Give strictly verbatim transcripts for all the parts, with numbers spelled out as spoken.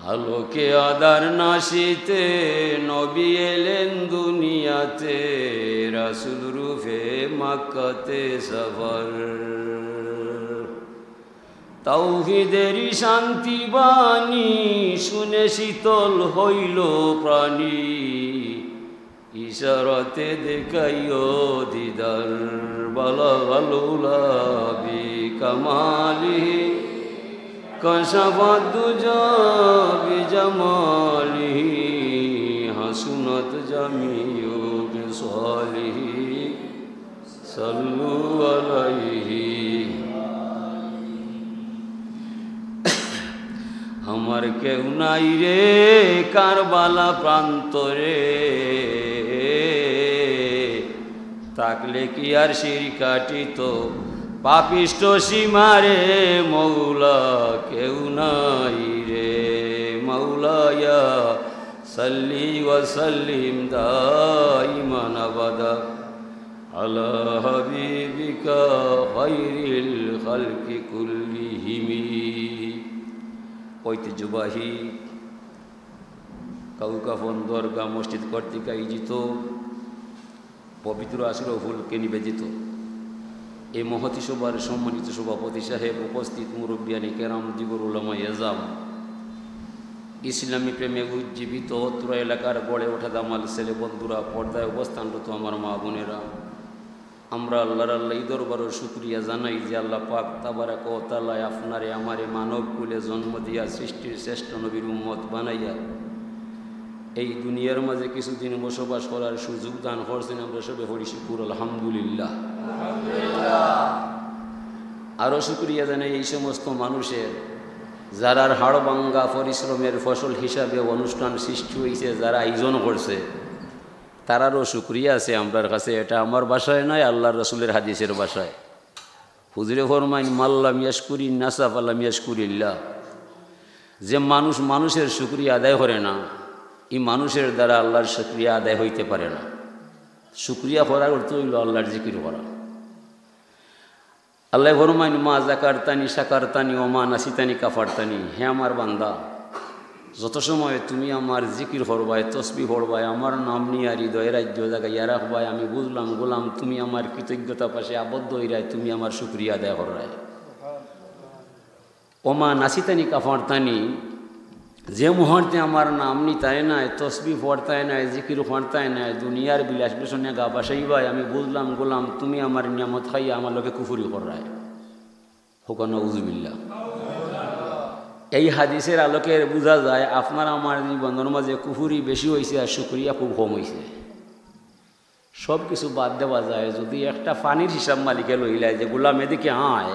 আলোকে আধার নাশিতে নবী এলেন দুনিয়াতে, রাসূল রূপে মক্কাতে সফর। তাওহীদের শান্তি বাণী শুনে শীতল হইল প্রাণী, ইশারাতে দেখাইও দিদার। বালাগাল উলা বিকামালিহি, কাশাফাদ দুজা বিজামালিহি, হাসুনাত জামিউ খিসালিহি, সাল্লু আলাইহি। আমার কেউ নাই রে কারবালা প্রান্তরে, থাকলে কি আর শির কাটিত পাপিষ্ঠ সীমারে মৌলা, কেউ নাই রে মাওলায়া। সাল্লি ওয়া সাল্লিম দাইমান আবাদা আলা হাবিবিকা খায়রিল খালকি কুল্লিহিমি। ঐতিহ্যবাহী কাউকাফন দরগা মসজিদ কর্তৃক আয়োজিত পবিত্র আশরাফুলকে নিবেদিত এই মহতী সভার সম্মানিত সভাপতি সাহেব, উপস্থিত মুরব্বিয়ানে কেরাম, দিগর উলামায়ে এজাম, ইসলামী প্রেমে উজ্জীবিত অত্র এলাকার গড়ে ওঠা দামাল ছেলে বন্ধুরা, পর্দায় অবস্থানরত আমার মা বোনেরা, আমরা আল্লাহর আল্লাহ এই দরবারও শুকরিয়া জানাই যে আল্লাহ পাক তাবারাক ওয়া তাআলায় আপনারে আমারে মানব কুলে জন্ম দিয়া সৃষ্টির শ্রেষ্ঠ নবীর উম্মত বানাইয়া এই দুনিয়ার মাঝে কিছুদিন বসবাস করার সুযোগ দান করছেন। আমরা সবে পড়ি শুকুর আলহামদুলিল্লাহ। আরও শুকরিয়া জানাই এই সমস্ত মানুষের যারার হাড় ভাঙ্গা পরিশ্রমের ফসল হিসাবে অনুষ্ঠান সৃষ্টি হইছে, যারা আয়োজন করছে, তারারও শুকরিয়া আছে আমরার কাছে। এটা আমার ভাষায় নয়, আল্লাহর রসুলের হাদিসের ভাষায়। হুজুরে ফরমাইন, "মাল্লাম ইয়াশকুরিন নাসা ফালাম ইয়াশকুরিল্লাহ।" যে মানুষ মানুষের শুকরিয়া আদায় করে না, এই মানুষের দ্বারা আল্লাহর শুকরিয়া আদায় হইতে পারে না। শুকরিয়া করার অর্থ হইল আল্লাহর জিকির করা। আল্লাহ ফরমাইন, "মা জাকারতানি শাকারতানি ওয়া মা নাসিতানি কাফারতানি।" হে আমার বান্দা, যত সময় তুমি আমার জিকির করবায়, তসবি পড়বায়, আমার নাম নিয়া হৃদয়ে রাজ্য জাগাইয়া রাখবায়, আমি বুঝলাম গোলাম, তুমি আমার কৃতজ্ঞতা পাশে আবদ্ধ হইরায়, তুমি আমার শুকরিয়া আদায় কররায়। ওমা নাসিতানি কাফারতানি, যে মুহূর্তে আমার নাম নিতায় নায়, তসবি পড়তায় নায়, জিকির করতায় নায়, দুনিয়ার বিলাস ব্যসনে গা ভাসাইবায়, আমি বুঝলাম গোলাম, তুমি আমার নিয়ামত খাইয়া আমার লগে কুফুরি কররায়। হোক নাউজুবিল্লাহ। এই হাদিসের আলোকে বুঝা যায়, আপনার আমার জীবনের মাঝে কুফুরি বেশি হইছে আর শুকরিয়া খুব কম হইছে। সব কিছু বাদ দেওয়া যায়, যদি একটা পানির হিসাব মালিকে লইলায় যে, "গোলাম, এদিকে আয়,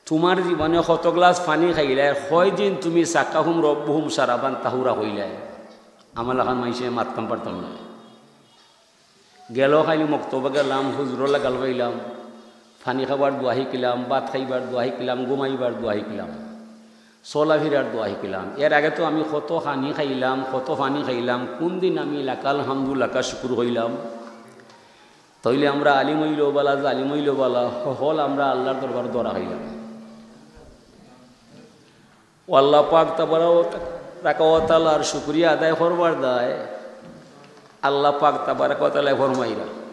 তোমার জীবনে কত গ্লাস পানি খাইলায়, কয়দিন তুমি সাকাহুম রব্বুহুম শারাবান তাহুরা কইলায়?" আমার লাখান মাইনষে মাততাম পারতাম না। গেল খালি মক্তবে গেলাম, হুজুরর লাগাল পাইলাম, পানি খাবার দোয়া শিখলাম, ভাত খাইবার দোয়া শিখলাম, ঘুমাইবার দোয়া শিখলাম, চলাফিরার দোয়া শিখলাম। এর আগে তো আমি কত পানি খাইলাম, কত পানি খাইলাম, কোন দিন আমি লাকাল হামদু লাকা শুকুর হইলাম? তাইলে আমরা আলিম হইলেও বালা, জালিম হইলেও বালা, হকল আমরা আল্লাহর দরবার ধরা খাইলাম। ও আল্লাহ পাক তাবারাকা ওয়া তাআলার শুকরিয়া আদায় করবার দায় আল্লাহ পাক তাবারাকা ওয়া তাআলায় ফরমাইরা,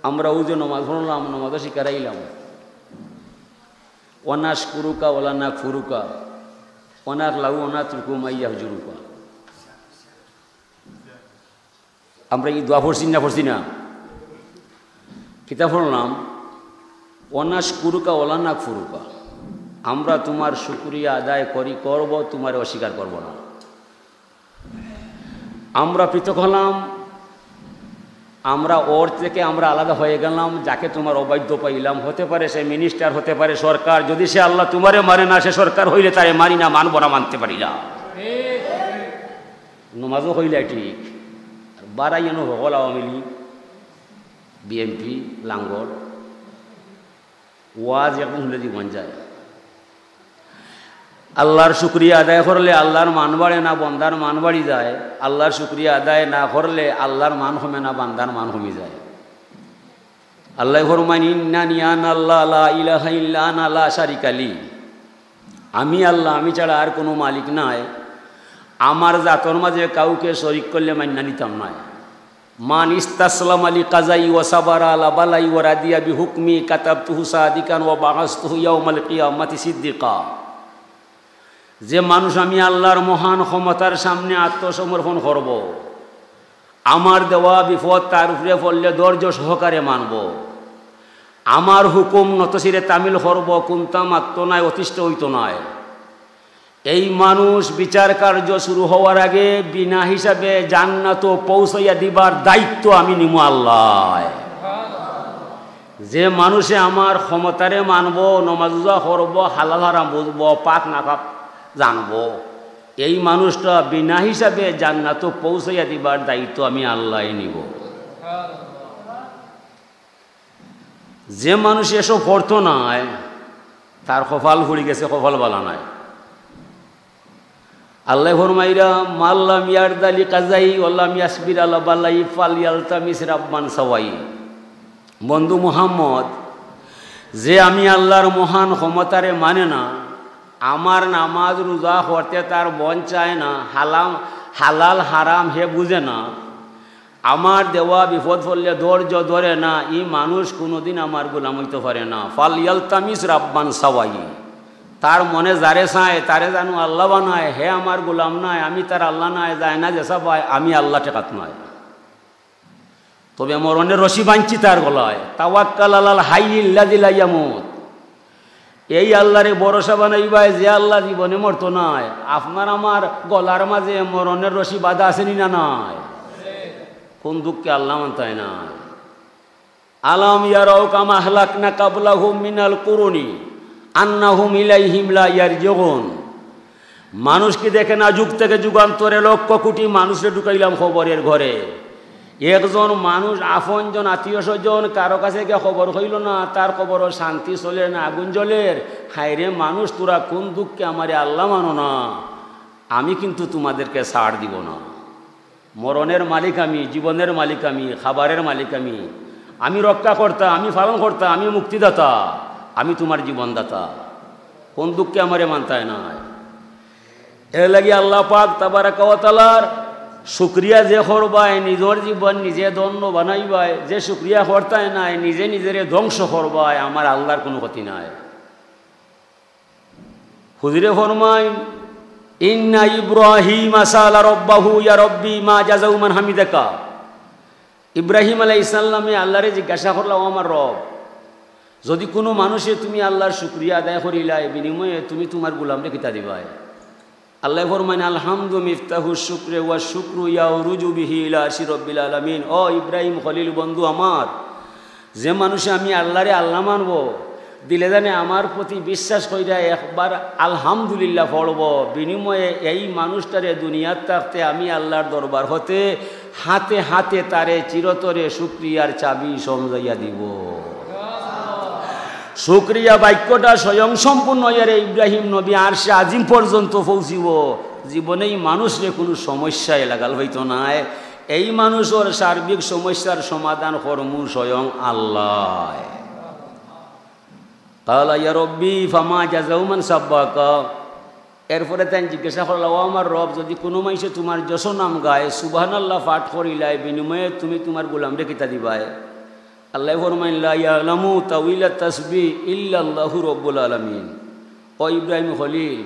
আমরা অউ যে নমাজ পড়লাম, নমাজও শিকারাইলাম, "ওয়া নাশকুরুকা ওয়া লা নাকফুরুকা, ওয়া নাখলাউ ওয়া নাতরুকু মা ইয়াহজুরুকা।" আমরা ই দোয়া পড়ছি না, পড়ছি না? কিতা পড়লাম? "ওয়া নাশকুরুকা ওয়া লা নাকফুরুকা।" আমরা তোমার শুকরিয়া আদায় করি, করব, তোমারে অস্বীকার করব না। আমরা পৃথক হলাম, আমরা ওর থেকে আমরা আলাদা হয়ে গেলাম, যাকে তোমার অবাধ্য পাইলাম। হতে পারে সে মিনিস্টার, হতে পারে সরকার, যদি সে আল্লাহ তোমারে মানে না, সে সরকার হইলে তারে মানি না, মানব না, মানতে পারি না। নমাজও হইলে ঠিক, আর বারাইয়ানো হকল আওয়ামী লীগ, বিএনপি, লাঙ্গল, ওয়াজ একদম শুনলে জীবন যায়। আল্লাহর শুকরিয়া আদায় করলে আল্লাহর মান বাড়ে না, বন্দার মান বাড়ি যায়। আল্লাহর শুকরিয়া আদায় না করলে আল্লাহর মান কমে না, বান্দার মান কমি যায়। আল্লাহ ফরমান, "ইন্নানি আনা আল্লাহ লা ইলাহা ইল্লা আনা লা শারিকা লি।" আমি আল্লাহ, আমি ছাড়া আর কুনু মালিক নাই। আমার জাতর মাঝে কাউকে শরিক করলে মাইন্না নিতাম নায়। মান ইস্তাসলামা লি কাযাই ওয়া সাবারা আলা বালাই ওয়া রাদিয়া বি হুকমি কাতাবতুহু সাদিকান ওয়া বাআসতুহু ইয়াউমাল কিয়ামাতি সিদ্দিকা। যে মানুষ আমি আল্লাহর মহান ক্ষমতার সামনে আত্মসমর্পণ করব, আমার দেওয়া বিপদ তার উপরে পড়লে ধৈর্য সহকারে মানব, আমার হুকুম নতশিরে তামিল করব, কুন্তা মাত্ত নায়, অতিষ্ঠ হইত নায়। এই মানুষ বিচার কার্য শুরু হওয়ার আগে বিনা হিসাবে জান্নাতো পৌঁছাইয়া দিবার দায়িত্ব আমি নিমু আল্লাহ। যে মানুষে আমার ক্ষমতারে মানবো, নমাজ রোজা করবো, হালাল হারাম বুঝবো, পাক না পাক জানবো, এই মানুষটা বিনা হিসাবে জান্নাতো পৌঁছাইয়া দিবার দায়িত্ব আমি আল্লাহ নিব। যে মানুষ এসব করতো নায়, তার কপাল পুড়ি গেছে, কপাল বালা নায়। আল্লাহ ফরমাইরা, "মাল্লাম ইয়ারদা লি কাজাই ওয়াল্লাম ইয়াসবির আলা বালাই ফাল ইয়ালতামিস রাব্বান সাওয়াই।" বন্ধু মুহাম্মদ, যে আমি আল্লাহর মহান ক্ষমতারে মানে না, আমার নামাজ রোজা করতে তার মন চায় না, হালাম, হালাল হারাম হে বুঝে না, আমার দেওয়া বিপদ পড়লে ধৈর্য ধরে না, ই মানুষ কুনুদিন আমার গোলাম হইতে পারে না। ফাল ইয়ালতামিস রাব্বান সাওয়াই, তার মনে যারে চায় তারে জানু আল্লাহ বানায়, হে আমার গোলাম নায়, আমি তার আল্লাহ নায়, যায় না যেসা পায়, আমি আল্লাহ ঠেকাত নায়। তবে মরণের রশি বানছি তার গলায়। তাওয়াক্কাল আলাল হাইয়িল্লাযী লা ইয়ামুত। এই আল্লাহরে ভরসা বানাইবায় যে আল্লাহ জীবনে মরতো নায়। আপনার আমার গলার মাঝে মরণের রশি বাঁধা আছে নি না নাই? কোন দুঃখে আল্লাহ মানতায় নায়? আলাম ইয়ারাউ কাম আহলাকনা কাবলাহুম মিনাল কুরুনি আন্নাহুম ইলাইহিম লা ইয়ারজিউন। মানুষ কি দেখে না? যুগ থেকে যুগান্তরে লক্ষ কোটি মানুষরে ঢুকাইলাম কবরের ঘরে। একজন মানুষ, আপনজন, আত্মীয় স্বজন, কারো কাছে গিয়া খবর হইল না, তার কবরও শান্তি চলে না, আগুন জ্বলের। হায় রে মানুষ, তোরা কোন দুঃখে আমারে আল্লাহ মানো না? আমি কিন্তু তোমাদেরকে ছাড় দিব না। মরণের মালিক আমি, জীবনের মালিক আমি, খাবারের মালিক আমি। আমি রক্ষাকর্তা, আমি পালনকর্তা, আমি মুক্তিদাতা, আমি তোমার জীবনদাতা। কোন দুঃখে আমারে মানতায় নায়? এর লাগি আল্লাহ পাক তাবারাকা ওয়া তাআলার শুকরিয়া যে করবায়, নিজর জীবন নিজে ধন্য বানাইবায়, যে শুকরিয়া করতায় নায়, নিজে নিজেরে ধ্বংস করবায়, আমার আল্লাহর কোনো ক্ষতি নাই। হুজুরে ফরমাইন, "ইন্না ইব্রাহিম সাআলা রাব্বাহু ইয়া রাব্বি মা জাযাউ মান হামিদাকা।" ইব্রাহিম আলাইহিস সালামে আল্লাহরে জিজ্ঞাসা করলা, "ও আমার রব, যদি কোনো মানুষে তুমি আল্লাহর শুকরিয়া আদায় করিলায়, বিনিময়ে তুমি তোমার গোলামরে কিতা দিবায়?" আল্লাহ ফরমাইন, "আলহামদু মিফতাহু শুকরে ওয়া শুকরু ইয়াউরুজু বিহি ইলা আরশি রব্বিল আলামিন।" ও ইব্রাহিম খলিল বন্ধু আমার, যে মানুষে আমি আল্লাহরে আল্লাহ মানবো, দিলে জানে আমার প্রতি বিশ্বাস কইরা একবার আলহামদুলিল্লাহ পড়বো, বিনিময়ে এই মানুষটারে দুনিয়াত থাকতে আমি আল্লাহর দরবার হতে হাতে হাতে তারে চিরতরে শুকরিয়ার চাবি সমঝাইয়া দিব। শুকরিয়া বাক্যটা স্বয়ং সম্পূর্ণ ইয়ারে ইব্রাহিম নবী আরশে আজিম পর্যন্ত পৌঁছিব। জীবনে এই মানুষরে কোনো সমস্যায় লাগাল হইতো নায়। এই মানুষর সার্বিক সমস্যার সমাধান করমু স্বয়ং আল্লাহ। কালা ইয়া রব্বি ফামা জাযাউ মান সাব্বাকা। এরপরে তাইন জিজ্ঞাসা করলা, "ও আমার রব, যদি কোনো মানুষে তোমার যশ নাম গায়, সুবহানাল্লাহ পাঠ করিলায়, বিনিময়ে তুমি তোমার গোলামরে কিতা দিবায়?" আল্লাহ ফরমাইন, "লা ইয়ালামু তাউইলা তাসবিহ ইল্লাল্লাহু রব্বুল আলামিন।" ও ইব্রাহিম খলিল,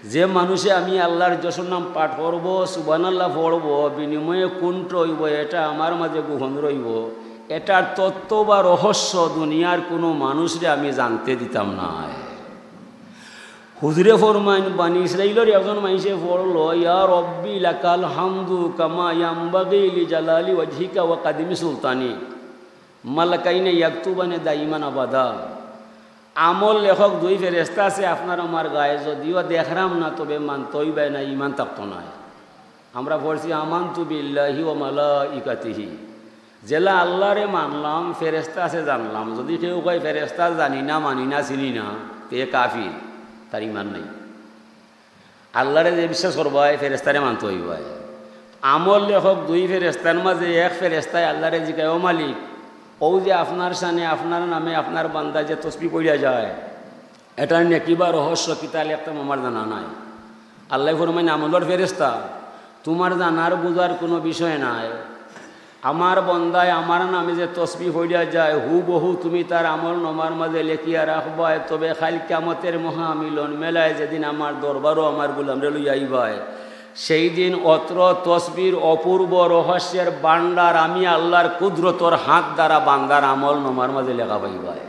যে মানুষে আমি আল্লাহর যশ নাম পাঠ করব, সুবহানাল্লাহ পড়ব, বিনিময়ে কুণ্ঠ হইব, এটা আমার মাঝে গোপন রইব। এটার তত্ত্ব বা রহস্য দুনিয়ার কোনো মানুষরে আমি জানতে দিতাম না। হুজুরে ফরমাইন, বানি ইসরাইলর একজন মানুষে পড়লো, "ইয়া রব্বি লাকাল হামদু কামা ইয়ামবাগি লি জালালি ওয়াজহিকা ওয়া কাদিমি সুলতানি, মালাকাইনে ইয়াকতুবানে দাইমান আবাদা।" আমল লেখক দুই ফেরেস্তা আছে আপনার আমার গায়ে, যদিও দেখরাম না, তবে মানতই বায় না, ইমান থাকতো নায়। আমরা পড়ছি, "আমানতু বিল্লাহি ওয়া মালাইকাতিহি।" যেলা আল্লাহরে মানলাম, ফেরেস্তা আছে জানলাম। যদি কেউ কয়, "ফেরেস্তা জানি না, মানি না, চিনি না", তে কাফির, তার ইমান নাই। আল্লাহরে যে বিশ্বাস করবায়, ফেরেস্তারে মানতে হইবায়। আমল লেখক দুই ফেরেস্তার মাঝে এক ফেরেস্তায় আল্লাহরে জিগায়, "ও মালিক, ও যে আপনার শানে, আপনার নামে, আপনার বান্দা যে তসবি পড়িয়া যায়, এটার নেকি বা রহস্য কিতা লেখতাম আমার জানা নাই। আল্লায় ফরমাইন, "আমলর ফেরেশতা, তুমার জানার বুঝার কুনু বিষয় নাই। আমার বন্দায় আমার নামে যে তসবিহ পড়িয়া যায়, হুবহু তুমি তার আমলনামার মাঝে লেখিয়া রাখবায়, তবে কাইল কিয়ামতের মহামিলন মেলায় যেদিন আমার দরবারো আমার গোলামরে লইয়া আইবায়, সেই দিন অত্র তসবির অপূর্ব রহস্যের ভান্ডার আমি আল্লাহর কুদরতর হাত দ্বারা বান্দার আমলনামার মাঝে লেখা পাইবায়।"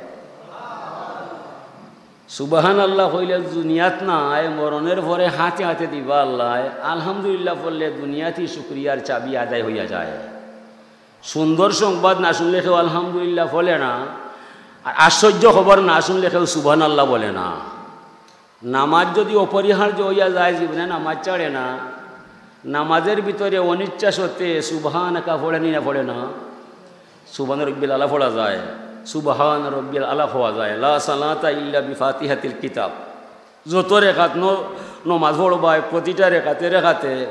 সুবহানাল্লাহ কইলে দুনিয়াত নায়, মরণের পরে হাতে হাতে দিবা আল্লায়। আলহামদুলিল্লাহ পড়লে দুনিয়াতই শুকরিয়ার চাবি আদায় হইয়া যায়। সুন্দর সংবাদ না শুনলে কেউ আলহামদুলিল্লাহ বলে না, আর আশ্চর্য খবর না শুনলে কেউ সুবহানাল্লাহ বলে না। নামাজ যদি অপরিহার্য হইয়া যায় জীবনে, নামাজ ছাড়ে না, নামাজের ভিতরে অনিচ্ছা সত্ত্বে সুবহানাকা পড়ে নি না পড়ে না? সুবহান রব্বিল আলা পড়া যায়, সুবহান রব্বিল আলা হওয়া যায়, লা সালাতা ইল্লা বিফাতিহাতিল কিতাব। যত রেকাত ন-, নমাজ পড়বায়, প্রতিটা রেকাতে রেকাতে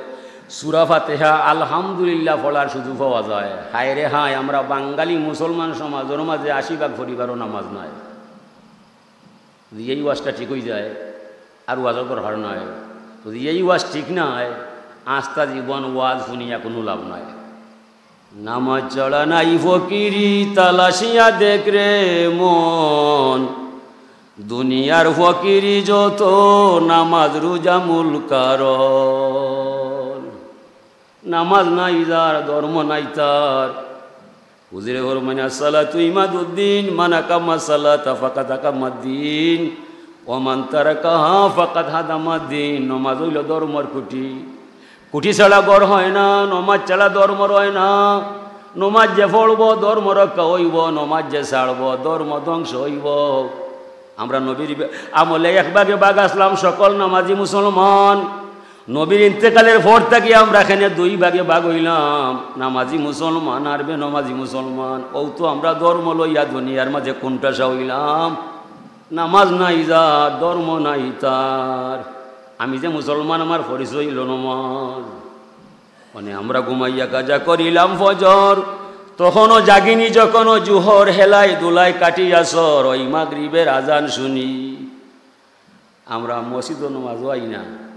সূরা ফাতিহা, আলহামদুলিল্লাহ পড়ার সুযোগ পাওয়া যায়। হায় রে হায়, আমরা বাঙালি মুসলমান সমাজর মাঝে আশি ভাগ পরিবারও নামাজ নাই। যদি এই ওয়াজটা ঠিক হয়ে যায়, আর ওয়াজর দরকার নাই। যদি এই ওয়াজ ঠিক না হয়, আস্তা জীবন ওয়াজ শুনিয়া কোনো লাভ নাই। নামাজ ছাড়া নাই ফকিরি, তালাশিয়া দেখ রে মন। দুনিয়ার ফকিরি যত, নামাজ রোজা মূল কারণ। নামাজ নাই যার, ধর্ম নাই তার। হুজুরে ফরমাইন, "আসসালাতু ইমাদুদ্দিন, মান আকামা সালাতা ফাকাদ আকামাদ্দিন, ওয়া মান তারাকাহা ফাকাদ হাদামাদ্দিন।" নমাজ হইল ধর্মর খুঁটি। খুঁটি ছাড়া ঘর হয় না, নমাজ ছাড়া ধর্ম রয় না। নমাজ যে পড়ব, ধর্ম রক্ষা হইব, নমাজ যে ছাড়ব, ধর্ম ধ্বংস হইব। আমরা নবীর বে-, আমলে এক ভাগে ভাগ আসলাম সকল নামাজি মুসলমান। নবীর ইন্তেকালের পর থাকি আমরা এখানে দুই ভাগে ভাগ হইলাম, নামাজি মুসলমান আর বেনমাজি মুসলমান। ও তো আমরা ধর্ম লইয়া দুনিয়ার মাঝে কোনটা হইলাম? নামাজ নাই যার, ধর্ম নাই তার। আমি যে মুসলমান, আমার পরিচয় হইল নমাজ। মানে আমরা ঘুমাইয়া কাজা করিলাম ফজর, তখনও জাগিনি যখনও জুহর, হেলাই দুলাই কাটিয়া সর, ওই মাগরিবের আজান শুনি। আমরা মসজিদও নমাজও আই না।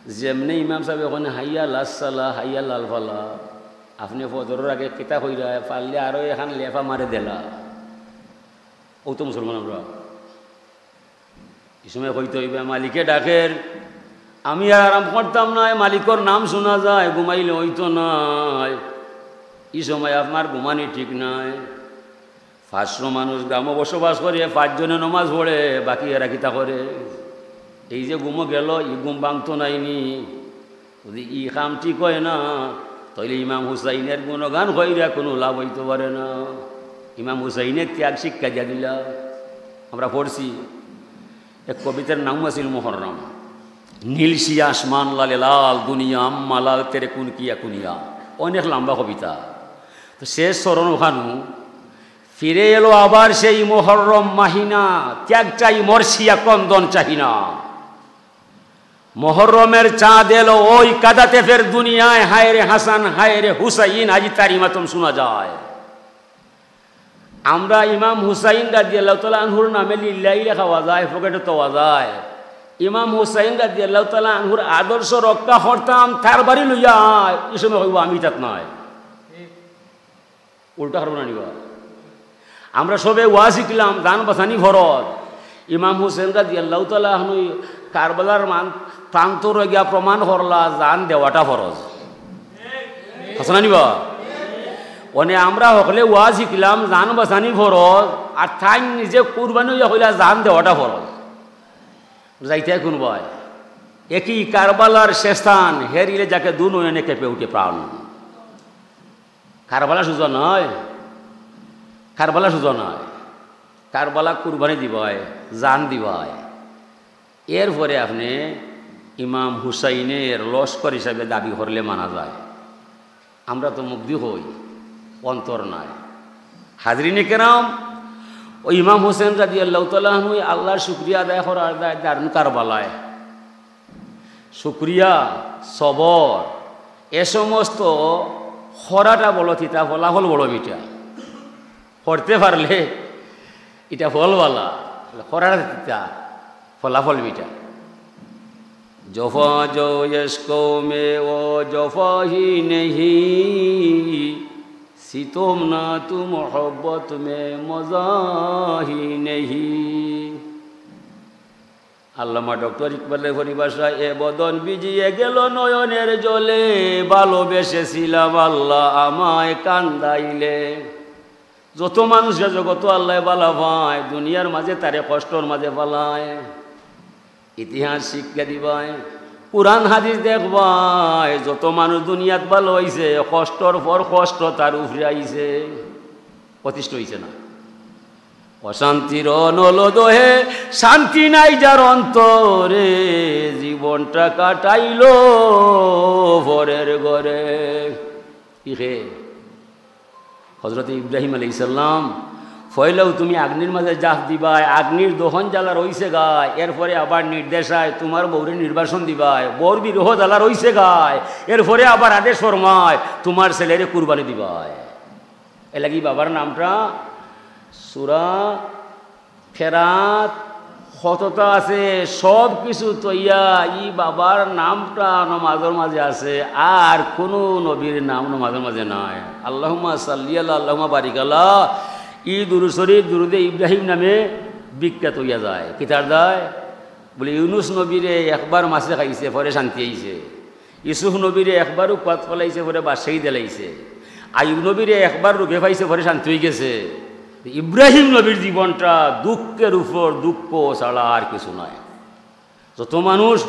যেমনে ইমাম সাহেব এখন হাইয়া লাসালা, হাইয়া লালফালা, আপনি ফজরের আগে কিতা কইরা, পারলে আরো এখান লেফা মারে দিলা। ও তো মুসলমান আমরা। এই সময় কইতে হইবে, "মালিকে ডাকের, আমি আর আরাম করতাম নায়, মালিকর নাম শোনা যায়, ঘুমাইলে হইতো নায়।" এই সময় আপনার ঘুমানি ঠিক নাই। পাঁচশো মানুষ গ্রামে বসবাস করে, পাঁচজনে নমাজ পড়ে, বাকি এরা কিতা করে? এই যে ঘুমো গেল, এই ঘুম ভাঙতো নাইনি। যদি ই কাম ঠিক হয় না, তাহলে ইমাম হুসাইনের গুণগান কইরা কোনো লাভ হইতে পারে না। ইমাম হুসাইনের ত্যাগ শিক্ষা দিয়া দিলা। আমরা পড়ছি, এক কবিতার নাম আছিল মুহররম। নীল সে আসমান লালে লাল, দুনিয়া আম্মা লাল, তেরে কুন কিয়া কুনিয়া। অনেক লম্বা কবিতা। তো শেষ চরণ ওখানো, "ফিরে এলো আবার সেই মুহররম মাহিনা, ত্যাগ চাই মর্ষিয়া কন্দন চাহি না।" মহররমের চাঁদ এলো ওই কাদাতে ফের দুনিয়ায়, হায় রে হাসান, হায় রে হুসাইন, আজি তারি মাতম শোনা যায়। আমরা ইমাম হুসাইন রাদিয়াল্লাহু তাআলা আনহুর নামে লিল্লাহি লেখাওয়া যায়, পকেটে থওয়া যায়। ইমাম হুসাইন রাদিয়াল্লাহু তাআলা আনহুর আদর্শ রক্ষা করতাম, তার বাড়ি লইয়া, এই সময় কইব আমি তাত নাই। উল্টা হারবো না নিবা। আমরা সবে ওয়াজ শিখলাম, জান বাঁচানি ফরজ। ইমাম হুসেন রাদিয়াল্লাহু তাআলা আনহু কারবালার মান প্রান্তরে গিয়া প্রমাণ করলা, জান দেওয়াটা ফরজ। হাছা না নিবা? অনে আমরা হকলে ওয়াজ শিখলাম, জান বাঁচানি ফরজ, আর তাইন নিজে কুরবানি হইয়া কইলা, জান দেওয়াটা ফরজ। যাইতে কোন ভয়? একই কারবালার শেষ স্থান, হেরিলে যাকে দু নয়নে কেঁপে উঠে প্রাণ। কারবালা সুজা নয়, কারবালা সুজা নয়। কারবালা কুরবানি দিবায়, জান দিবায়। এরপরে আপনি ইমাম হুসাইনের লস্কর হিসাবে দাবি করলে মানা যায়। আমরা তো মুখ দি কই, অন্তর নাই। হাজিরিনে কেরাম, ওই ইমাম হুসেন রাদিয়াল্লাহু তাআলা আনহু আল্লাহর শুকরিয়া আদায় করার দায় দারুন কারবালায়। শুকরিয়া, সবর, এ সমস্ত খরাটা বড় তিতা, ফলাফল বড় মিঠা। করতে পারলে এটা ফলওয়ালা, খরাটা তিতা। ফলাফল মিঠা। জফা জো ইশকো মে ও জফা হি নেহি, সিতম না তু মোহব্বত মে মজা হি নেহি। আল্লামা ডক্টর ইকবালের পরিভাষায়, "এ বদন ভিজিয়ে গেল নয়নের জলে, ভালোবেসেছিলাম আল্লাহ আমায় কান্দাইলে।" যত মানুষরে জগতো আল্লায় বালা পায়, দুনিয়ার মাঝে তারে কষ্টর মাঝে ফালায়। ইতিহাস শিক্ষা দিবায়, কোরআন হাদিস দেখবায়, যত মানুষ দুনিয়াত ভালা অইছে, কষ্টর পর কষ্ট তার উপরে আইছে। অতিষ্ঠ অইছে না? অশান্তির অনল দহে শান্তি নাই যার অন্তরে, জীবনটা কাটাইল পরের ঘরে। কি হে? হযরত ইব্রাহিম আলাইহিস সালাম, "ফয়লাউ তুমি আগ্নির মাঝে জাফ দিবায়, আগ্নির দহন জ্বালা রইছে গায়, এরপরে আবার নির্দেশ আয়, তুমার বউরে নির্বাসন দিবায়, বউর বিরহ জ্বালা রইছে গায়, এরপরে আবার আদেশ ফরমায়, তুমার ছেলেরে কুরবানি দিবায়।" এর লাগি বাবার নামটা সূরা কেরাত কততা আছে, সব কিছু থইয়া ই বাবার নামটা নমাজর মাঝে আছে, আর কুনু নবীর নাম নমাজর মাঝে নাই। আল্লাহুম্মা সাল্লি আলা, আল্লাহুম্মা বারিক আলা, ই দুরূদ শরীফ দুরূদে ইব্রাহিম নামে বিখ্যাত অইয়া যায়। কিতার দায়? বলে, ইউনুস নবীরে একবার মাছে খাইছে, পরে শান্তি আইছে। ইউসুফ নবীরে একবার উপাত ফালাইছে, পরে বাদশাহী দিলাইছে। আইয়ুব নবীরে একবার রোগে পাইছে, পরে শান্তি অইগেছে। ইব্রাহিম নবীর জীবনটা দুঃখের উপর দুঃখ ছাড়া আর কিছু নয়। যত মানুষ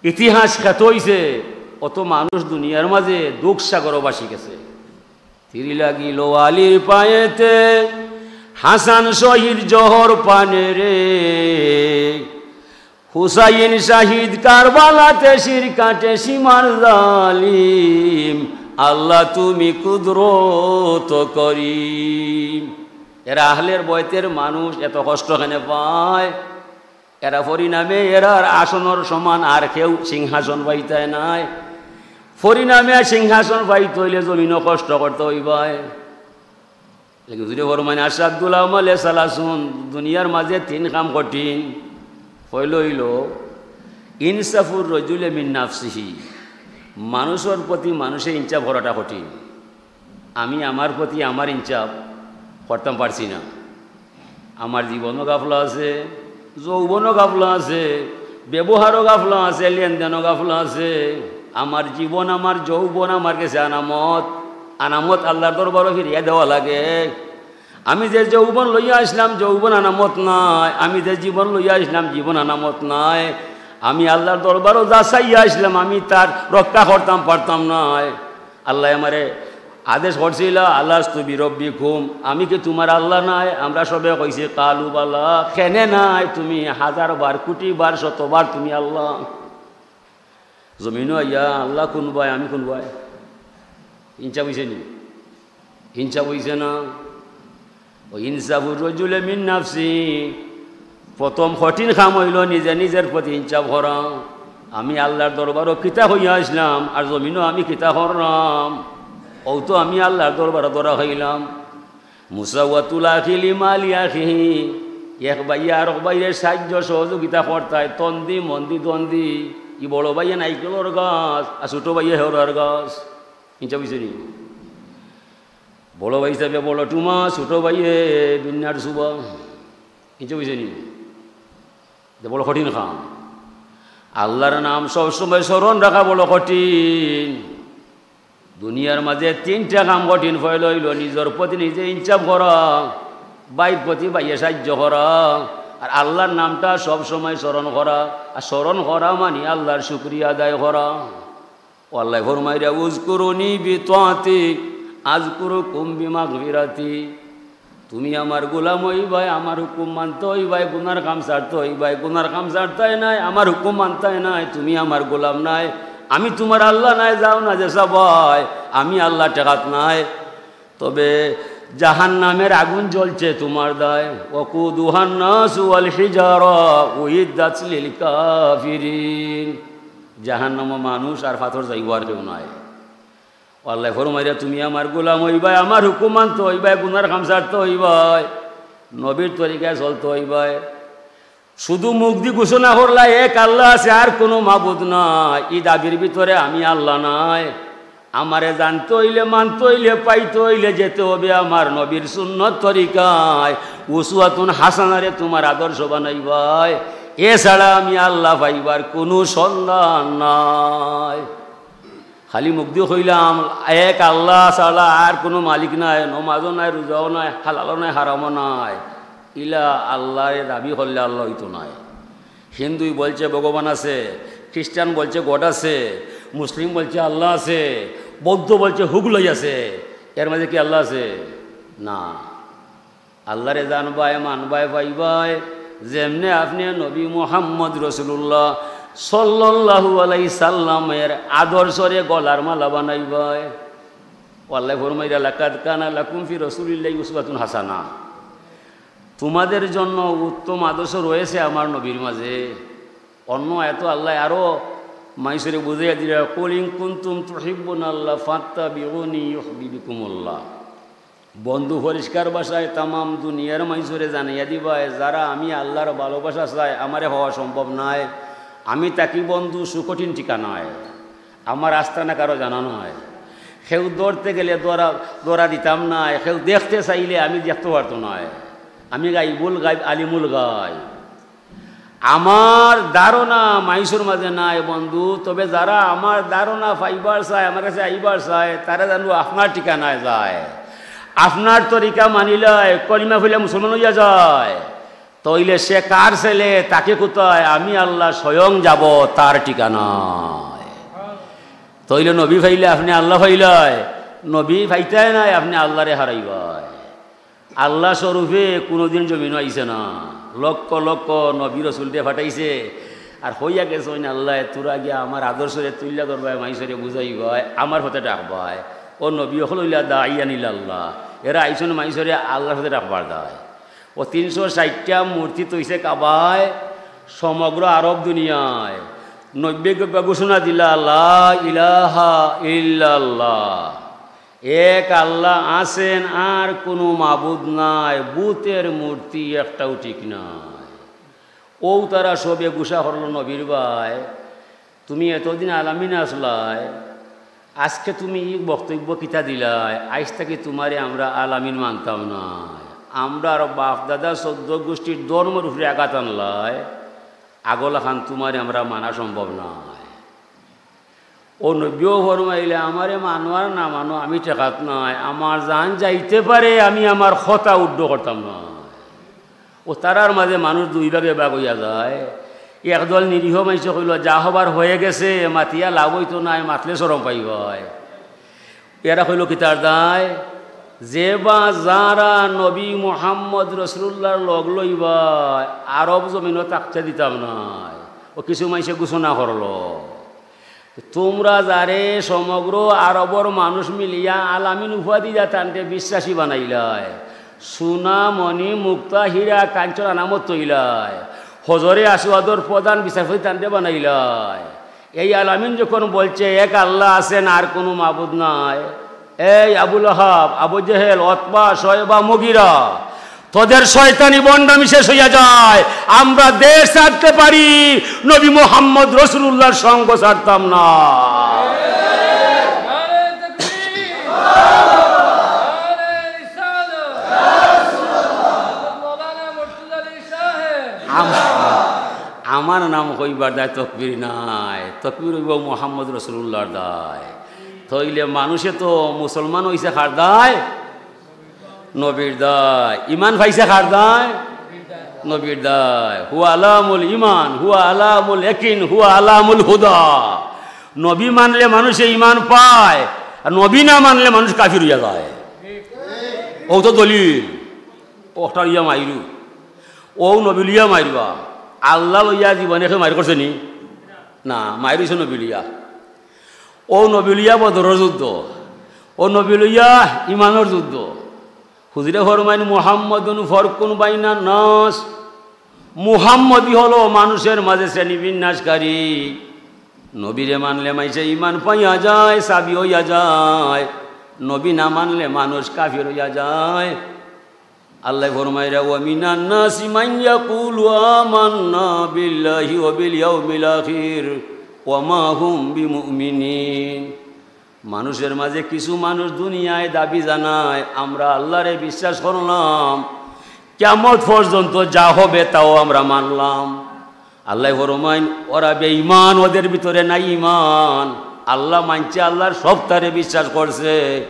ইতিহাস খ্যাত অইছে, অত মানুষ দুনিয়ার মাঝে দুঃখ সাগরো ভাসি গেছে। তির লাগিল আলীর পায়েতে, হাসান শহীদ জহর পানে রে। হুসাইন শাহিদ কারবালাতে, শির কাটে সীমার জালিম। আল্লাহ তুমি কুদরত করিম। এরা আহলের বয়তের মানুষ এত কষ্ট কেনে পায়? এরা পরিণামে এরার আসনর সমান আর কেউ সিংহাসন পাইতায় নায়। পরিণামে সিংহাসন পাইতে অইলে জমিনো কষ্ট করতে অইবায়। লেকিন হুজুরে ফরমাইন, "আশাদ্দুল আমালে সালাসুন", দুনিয়ার মাঝে তিন কাম কঠিন। পয়লা অইলো, ইনসাফুর রজুলে মিন নাফসিহি, মানুষর প্রতি মানুষে ইনসাফ করাটা কঠিন। আমি আমার প্রতি আমার ইনসাফ করতাম পারছি না। আমার জীবনও গাফলা আছে, যৌবনও গাফলা আছে, ব্যবহারও গাফলা আছে, লেনদেনও গাফলা আছে। আমার জীবন, আমার যৌবন আমার গেছে আনামত। আনামত আল্লার দরবারো ফিরাইয়া দেওয়া লাগে। আমি যে যৌবন লইয়া আইছলাম, যৌবন আনামত নায়। আমি যে জীবন লইয়া আইছলাম, জীবন আনামত নায়। আমি আল্লার দরবারো যা চাইয়া আইছলাম, আমি তার রক্ষা করতাম পারতাম নায়। আল্লায় আমারে আদেশ করছিলা, "আলাস্তু বিরব্বিকুম, আমি কি তুমার আল্লাহ নায়?" আমরা সবে কইছি, "কালু বালা, কেনে নায়? তুমি হাজার বার, কুটি বার, শতবার তুমি আল্লাহ।" জমিনো আইয়া আল্লাহ কুনবায়, আমি কুনবায়? ইনসাফ অইছে নি? ইনসাফ অইছে না? ও ইনসাফুর রজুলে মিন নাফসি, প্রথম কঠিন কাম অইলো নিজে নিজের প্রতি ইনসাফ করা। আমি আল্লার দরবারো কিতা কইয়া আইছলাম, আর জমিনো আমি কিতা করলাম? অউ তো আমি আল্লার দরবারো ধরা খাইলাম। মুসাওয়াতুল আখি লিমা লিআখিহি, এক ভাইয়ে আরক ভাইরে সাহায্য সহযোগিতা করতায়, তন্দি মন্দি দ্বন্দি, ই বড় ভাইয়ে নাইকলর গাছ, আর ছোট ভাইয়ে হেওরার গাছ। ইনসাফ অইছে নি? বড় ভাই হিসাবে বড় টুমা, ছোট ভাইয়ে বিন্নার সুবা। ইনসাফ অইছে নি? ইটা বড় কঠিন কাম। আল্লার নাম সব সময় স্মরণ রাখা বড় কঠিন। দুনিয়ার মাঝে তিনটা কাম কঠিন। পয়লা অইলো নিজর প্রতি নিজে ইনসাফ করা, ভাইর প্রতি ভাইয়ে সাহায্য করা, আর আল্লার নামটা সব সময় স্মরণ করা। আর স্মরণ করা মানি আল্লার শুকরিয়া আদায় করা। ও আল্লায় ফরমাইরা, "উযকুরুনি বিতাআতি আযকুরুকুম বিমাগফিরাতি।" তুমি আমার গোলাম অইবায়, আমার হুকুম মানতে অইবায়, গুনার কাম ছাড়তে অইবায়, গুনার কাম ছাড়তায় নায়, আমার হুকুম মানতায় নায়, তুমি আমার গোলাম নায়, আমি তুমার আল্লাহ নায়, যাও না যে চাবায়, আমি আল্লাহ ঠেকাত নায়। তবে জাহান্নামের আগুন জ্বলছে তুমার দায়। ওয়াকুদুহান নাসু ওয়াল হিজারা উইদ্দাত লিল কাফিরিন। জাহান্নামো মানুষ আর পাথর যাইবো, আর কেউ নাই। ও আল্লায় ফরমাইরা, "তুমি আমার গোলাম অইবায়, আমার হুকুম মানতে অইবায়, গুনার কাম ছাড়তে অইবায়, নবীর তরিকায় চলতে অইবায়।" শুধু মুখ দি ঘোষণা করলা, "এক আল্লাহ আছে, আর কোনো মাবুদ নাই।" ই দাবির ভিতরে আমি আল্লাহ নাই। আমারে জানতে অইলে, মানতে অইলে, পাইতে অইলে যেতে হবে আমার নবীর সুন্নত তরিকায়। উসওয়াতুন হাসানারে তুমার আদর্শ বানাইবায়, এছাড়া আমি আল্লাহ পাইবার কোনো সন্ধান নাই। খালি মুখ দি কইলাম, "এক আল্লাহ ছাড়া আর কোনো মালিক নাই, নমাজও নাই, রোজাও নাই, হালালও নাই, হারামও নাই।" ইলা আল্লাহরে দাবি করলে আল্লাহ অইতো নায়। হিন্দুই বলছে ভগবান আছে, খ্রিস্টান বলছে গড আছে, মুসলিম বলছে আল্লাহ আছে, বৌদ্ধ বলছে হুগলাই আছে। এর মাঝে কি আল্লাহ আছে? না। আল্লাহরে জানবায়, মানবায়, পাইবায়, যেমনে আপনে নবী মুহাম্মদ রাসূলুল্লাহ সাল্লাল্লাহু আলাইহি সাল্লামের আদর্শরে গলার মালা বানাইবায়। ও আল্লায় ফরমাইরা, "লাকাদ কানা লাকুম ফি রাসূলিল্লাহি উসওয়াতুন হাসানা।" তোমাদের জন্য উত্তম আদর্শ রয়েছে আমার নবীর মাঝে। অন্য আয়াতো আল্লায় আরো মাইনষরে বুঝাইয়া দিরা, "কুল ইন কুনতুম তুহিব্বুনাল্লাহ ফাত্তাবিউনি ইউহবিবকুমুল্লাহ।" বন্ধু পরিষ্কার ভাষায় তামাম দুনিয়ার মাইনষরে জানাইয়া দিবায়, যারা আমি আল্লাহর ভালোবাসা চায়, আমারে পাওয়া সম্ভব নায়। আমি থাকি বন্ধু সুকঠিন ঠিকানায়, আমার আস্তানা কারো জানা নায়। কেউ ধরতে গেলে ধরা, ধরা দিতাম নায়, কেউ দেখতে চাইলে আমি দেখতে পারতো নায়। আমি গাইবুল গাইব, আলিমুল গাইব। আমার ধারণা মাইনষর মাঝে নাই বন্ধু, তবে যারা আমার ধারণা পাইবার চায়, আমার কাছে আইবার চায়, তারা জানো আপনার ঠিকানায় যায়, আপনার তরিকা মানিলায়, কলিমা পড়িলে মুসলমান অইয়া যায়। তইলে সে কার ছেলে, তাকে কোথায়? আমি আল্লাহ স্বয়ং যাব তার ঠিকানায়। তইলে নবী পাইলে আপনে আল্লাহ পাইলায়, নবী পাইতায় নায়, আপনে আল্লাহরে হারাইবায়। আল্লাহ স্বরূপে কোনোদিন জমিনো আইছে না। লক্ষ লক্ষ নবী রসুল দিয়া পাঠাইছে। আর কইয়া গেছইন, "আল্লাহ, তোরা গিয়া আমার আদর্শরে তুলিয়া ধরবায়, মাইনষরে বুঝাইবায়, আমার পথে ডাকবায়।" ও নবী অকল অইলা দাইয়ান ইলাল্লাহ। এরা আইছইন মাইনষরে আল্লাহর পথে ডাকবার দায়। ও তিনশো ষাইটটা মূর্তি থইছে কাবায়, সমগ্র আরব দুনিয়ায়। নবীয়ে ঘোষণা দিলা, "লা ইলাহা ইল্লাল্লাহ।" এক আল্লাহ আছেন, আর কোনো মাবুদ নাই, বুতের মূর্তি একটাও ঠিক নাই। ও তারা সবে গুসা করলো নবীর বায়, "তুমি এতদিন আলামিন আসলায়, আজকে তুমি ই বক্তব্য কিতা দিলায়? আইজ থাকি তোমারে আমরা আলামিন মানতাম নায়। আমরার বাপ দাদা চৌদ্দ গোষ্ঠীর ধর্মর উপরে আঘাত আনলায়, আগলাখান তোমারে আমরা মানা সম্ভব নায়।" ও নবীও ফরমাইলে, "আমারে মানো আর না মানো, আমি ঠেকাত নাই। আমার জান যাইতে পারে, আমি আমার কথা উড্ড করতাম না।" ও তারার মাঝে মানুষ দুই ভাগে ভাগ অইয়া যায়। একদল নিরীহ মাইনষে কইল, "যা হবার হয়ে গেছে, মাতিয়া লাভ অইতো নায়, মাতলে শরম পাইবায়।" এরা কইল, "কিতার দায়?" যে বা যারা নবী মুহাম্মদ রসুলুল্লাহর লগ লইবা, আরব জমিনও থাকতে দিতাম নায়। ও কিছু মাইনষে ঘোষণা করলো। তোমরা যারে সমগ্র আরবর মানুষ মিলিয়া আলামিন উপাধি দিয়া তানরে বিশ্বাসী বানাইলায়, সোনা, মণি, মুক্তা, হীরা, কাঞ্চন আনামত তইলায়, হজরে আসওয়াদর প্রধান বিচারপতি তানরে বানাইলায়। এই আলামিন যখন বলছে এক আল্লাহ আছেন, আর কোনো মাবুদ নাই, এই আবু লাহাব, আবু জেহেল, অতবা, শয়বা, মুগিরা, তোদের শয়তানি ভণ্ডামি শেষ হইয়া যায়। আমরা দেশ ছাড়তে পারি, নবী মোহাম্মদ রসুলুল্লাহর সঙ্গ ছাড়তাম না। নারায়ে তাকবীর। নারায়ে রিসালাত। মৌলানা মুর্তজা আলী সাহেব। আম-, আমার নাম কইবার দায় তকবীর নায়, তকবীর অইবো মোহাম্মদ রসুলুল্লাহর দায়। তইলে মানুষে তো মুসলমান অইছে কার দায়? নবীর দায়। ইমান পাইছে কার দায়? নবীর দায়। হুয়া আলামুল ইমান, হুয়া আলামুল ইয়াকিন, হুয়া আলামুল হুদা। নবী মানলে মানুষে ইমান পায়, আর নবী না মানলে মানুষ কাফির অইয়া যায়। ও তো দলিল। ওটা লইয়া মাইরু। ও নবী লইয়া মাইরবা। আল্লাহ লইয়া জীবনে কেউ মাইর করছে নি? না, মাইর অইছে নবী লইয়া। ও নবী লইয়া বদরর যুদ্ধ, ও নবী লইয়া ইমানর যুদ্ধ। হুজুরে ফরমাইন, "মুহাম্মাদুন ফারকুন বাইনান নাস।" মুহাম্মদই হলো মানুষের মাঝে শ্রেণী বিন্যাসকারী। নবীরে মানলে মাইনষে ইমান পাইয়া যায়, সাবি অইয়া যায়। নবী না মানলে মানুষ কাফির অইয়া যায়। আল্লায় ফরমাইরা, "ওয়া মিনান নাসি মান ইয়াকুলু আমান্না বিল্লাহি ওয়া বিল ইয়াউমিল আখির ওয়া মা হুম বিমুমিনিন।" মানুষের মাঝে কিছু মানুষ দুনিয়ায় দাবি জানায়, "আমরা আল্লারে বিশ্বাস করলাম, কিয়ামত পর্যন্ত যা হবে তাও আমরা মানলাম।" আল্লায় ফরমাইন, "ওরা বেঈমান, ওদের ভিতরে নাই ঈমান। আল্লা মানছে, আল্লার সবতারে বিশ্বাস করছে,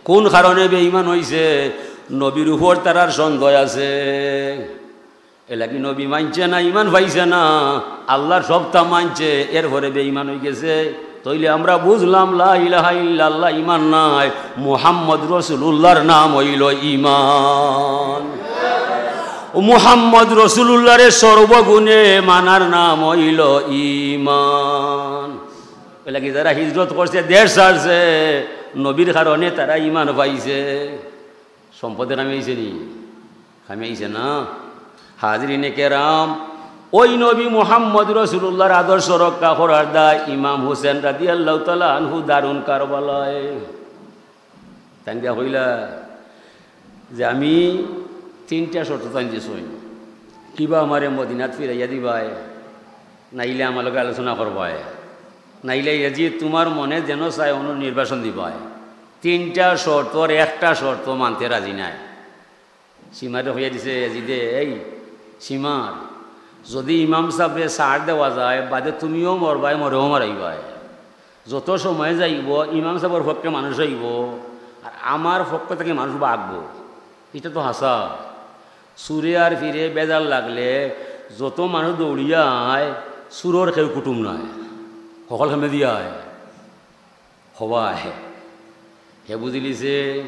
কোন কারণে বেঈমান অইছে? নবীর উপর তারার সন্দেহ আছে।" এলাকি নবী মানছে না, ঈমান পাইছে না, আল্লার সবতা মানছে, এরপরে বেঈমান অইগেছে। তইলে আমরা বুঝলাম, লা ইলাহা ইল্লাল্লাহ ঈমান নায়, মুহাম্মদ রাসূলুল্লাহর নাম অইলো ঈমান। ও মুহাম্মদ রাসূলুল্লাহরে সর্বগুণে মানার নাম অইলো ঈমান। এলাকি যারা হিজরত করছে, দেশ ছাড়ছে, নবীর কারণে তারা ঈমান পাইছে। সম্পদে কামিয়াইছে নি? কামিয়াইছে না? হাজিরিনে কেরাম, ওই নবী মুহাম্মদ রাসূলুল্লাহর আদর্শ রক্ষা করার দায় ইমাম হুসেন রাদিয়াল্লাহু তাআলা আনহু দারুন কারবালায়। তাইন দিয়া কইলা যে, "আমি তিনটা শর্ত তাইন দিছইন, কিবা আমারে মদিনাত ফিরাইয়া দিবায়, নাইলে আমার লগে আলোচনা করবায়, নাইলে ইয়াজিদ তুমার মনে যেন চায় অনু নির্বাসন দিবায়। তিনটা শর্তর একটা শর্ত মানতে রাজি নায়।" সীমারে কইয়া দিছে ইয়াজিদে, "এই সীমার, যদি ইমাম সাবরে ছাড় দেওয়া যায়, বাদে তুমিও মরবায়, মরেও মারাইবায়। যত সময় যাইবো, ইমাম সাবর পক্ষে মানুষ আইবো, আর আমার পক্ষ থাকি মানুষ ভাগবো। ইটা তো হাছা। চুরে আর ফিরে বেজার লাগলে যত মানুষ দৌড়িয়া আয়, চুরর কেউ কুটুম নায়, হকল খেমে দিয়া আয়।" হবায়। হে বুঝিলিছে,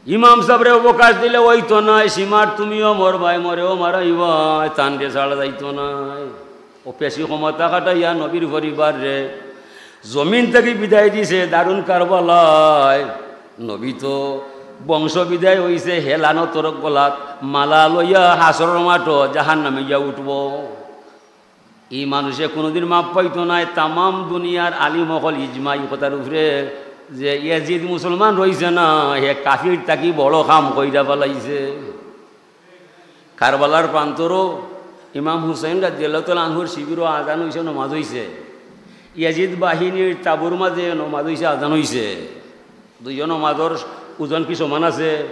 ইমাম সাবরে অবকাশ দিলে অইতো নায়, সীমার তুমিও মরবায়, মরেও মারাইবায়, তানরে ছাড়া যাইতো নায়। ও পেশি ক্ষমতা খাটাইয়া নবীর পরিবাররে জমিন থাকি বিদায় দিছে, দারুন কারবালায়। নবী তো বংশ বিদায় অইছে, হে লানতর গলাত মালা লইয়া হাশরর মাঠো জাহান্নামে গিয়া উঠবো। ই মানুষে কুনুদিন মাফ পাইতো নায়। তামাম দুনিয়ার আলিম অকল ইজমা ই কথার উপরে যে ইয়াজিদ মুসলমান রইছে না, হে কাফির থাকি বড় কাম কইরা ফালাইছে। কারবালার প্রান্তরও ইমাম হুসাইন রাদিয়াল্লাহু তাআলা আনহুর শিবিরও আজান অইছে, নমাজ অইছে। ইয়াজিদ বাহিনীর তাবুর মাঝে নমাজ অইছে, আজান অইছে। দুইও নমাজর ওজন কি সমান আছে?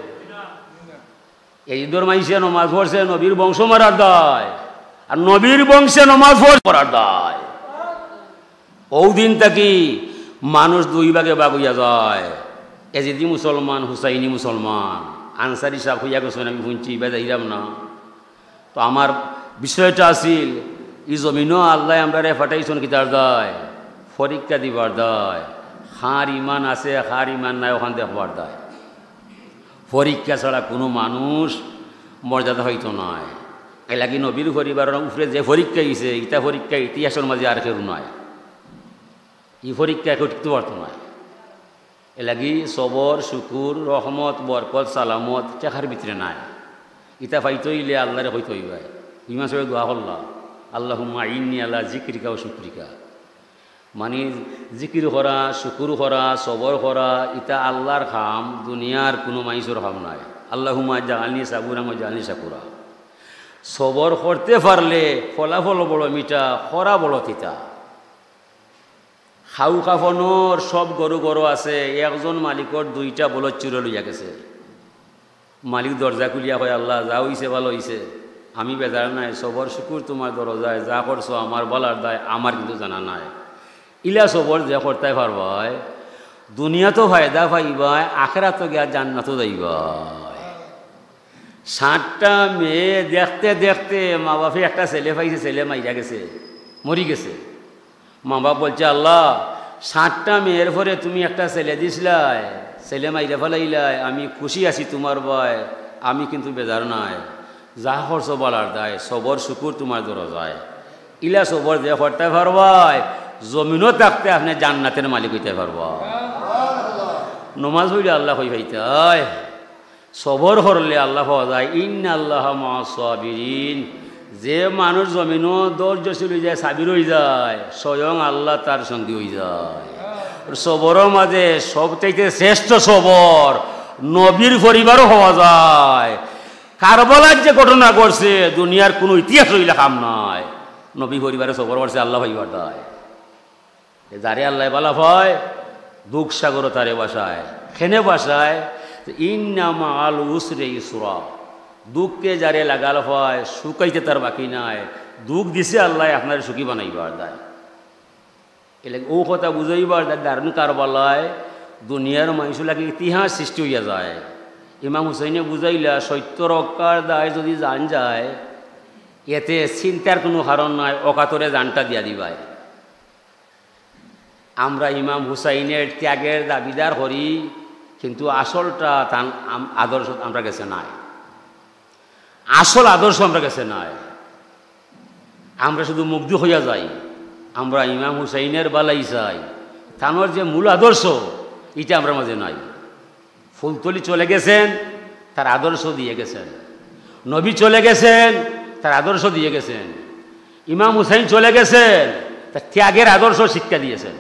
ইয়াজিদর মাইনষে নমাজ পড়ছে নবীর বংশ মারার দায়, আর নবীর বংশে নমাজ পড়ছে মারার দায়। অউ দিন থাকি মানুষ দুই ভাগে ভাগ অইয়া যায়, ইয়াজিদি মুসলমান, হুসাইনি মুসলমান। আনসারী সাব কইয়া গেছইন, আমি হুনছি, ইবায় যাইরাম না। তো আমার বিষয়টা আছিল, ই জমিনো আল্লায় আমরারে পাঠাইছইন কিতার দায়? পরীক্ষা দিবার দায়। কার ইমান আছে, কার ইমান নাই, অখান দেখবার দায়। পরীক্ষা ছাড়া কুনু মানুষ মর্যাদা পাইতো নায়। এরলাগি নবীর পরিবারর উপরে যে পরীক্ষা অইছে, ইতা পরীক্ষা ইতিহাসর মাঝে আর কেউ নাই। ই পরীক্ষায় কেউ টিকতো পারতো নায়। এরলাগি সবর, শুকুর, রহমত, বরকত, সালামত টেকার ভিতরে নাই। ইতা পাইতে অইলে আল্লারে কইতে অইবায়। ইমাম সাবে দোয়া করলা, "আল্লাহুম্মা ইন্নী আলা যিকরিকা ওয়া শুকরিকা।" মানি, জিকির করা, শুকুর করা, সবর করা, ইতা আল্লার কাম, দুনিয়ার কুনু মাইনষর কাম নায়। "আল্লাহুম্মা জাআলনি সাবুরান ওয়া জাআলনি শাকুরা।" সবর করতে পারলে ফলাফল বড় মিঠা, করা বড় তিতা। খাউ খাফনর সব গরু গরু আছে, একজন মালিকর দুইটা বলদ চুরে লইয়া গেছে। মালিক দরজা খুলিয়া কয়, "আল্লাহ, যা অইছে ভালা অইছে, আমি বেজার নায়, সবর শুকুর তুমার দরজায়, যা করছো আমার ভালার দায়, আমার কিন্তু জানা নাই।" ইলা সবর যে করতায় পারবায়, দুনিয়াতো ফায়দা পাইবায়, আখেরাতো গিয়া জান্নাতো যাইবায়। সাতটা মেয়ে দেখতে দেখতে মা বাপে একটা ছেলে পাইছে, ছেলে মাইরা গেছে, মরি গেছে। মা বাপ বলছে, "আল্লাহ, সাতটা মেয়ের পরে তুমি একটা ছেলে দিছলায়, ছেলে মাইরা ফালাইলায়, আমি খুশি আছি তুমার বায়, আমি কিন্তু বেজার নায়, যা করছো ভালার দায়, সবর শুকুর তুমার দরজায়।" ইলা সবর যে করতায় পারবায়, জমিনো থাকতে আপনে জান্নাতের মালিক অইতায় পারবায়। নমাজ পড়লে আল্লাহ কই পাইতায়। সবর করলে আল্লাহ পাওয়া যায়। ইন্নাল্লাহা মা'আস সাবিরিন। যে মানুষ জমিনো ধৈর্যশীল অইযায়, সাবির অইযায়, স্বয়ং আল্লাহ তার সঙ্গী অইযায়। আর সবরর মাঝে সবচাইতে শ্রেষ্ঠ সবর নবীর পরিবারও পাওয়া যায়। কারবালার যে ঘটনা ঘটছে, দুনিয়ার কুনু ইতিহাসো ইলা কাম নাই। নবী পরিবারে সবর করছে, আল্লাহ পাইবার দায়। এ যারে আল্লায় বালা পায়, দুঃখ সাগরো তারে ভাসায়। কেনে ভাসায়? ইন্না মাআল উসরি ইসরা। দুঃখে যারে লাগাল পায়, সুখ আইতে তার বাকি নাই। দুঃখ দিছে আল্লায় আপনারে সুখী বানাইবার দায়। এরলাগি অউ কথা বুঝাইবার দায়, দারুণ কারবালায় দুনিয়ার মানষর লাগি ইতিহাস সৃষ্টি অইয়া যায়। ইমাম হুসাইনে বুঝাইলা, সত্য রক্ষার দায় যুদি জান যায়, এতে চিন্তার কুনু কারণ নাই, অকাতরে জানটা দিয়া দিবায়। আমরা ইমাম হুসাইনের ত্যাগের দাবিদার করি, কিন্তু আসলটা তান আম-, আদর্শ আমরার গেছে নাই। আসল আদর্শ আমরার গেছে নাই। আমরা শুধু মুখদি কইয়া যাই, আমরা ইমাম হুসাইনের বালাই চাই, তানর যে মূল আদর্শ, ইটা আমরার মাঝে নাই। ফুলতলি চলে গেছেন, তার আদর্শ দিয়া গেছেন। নবী চলে গেছেন, তার আদর্শ দিয়া গেছেন। ইমাম হুসাইন চলে গেছেন, তার ত্যাগের আদর্শ শিক্ষা দিছেন।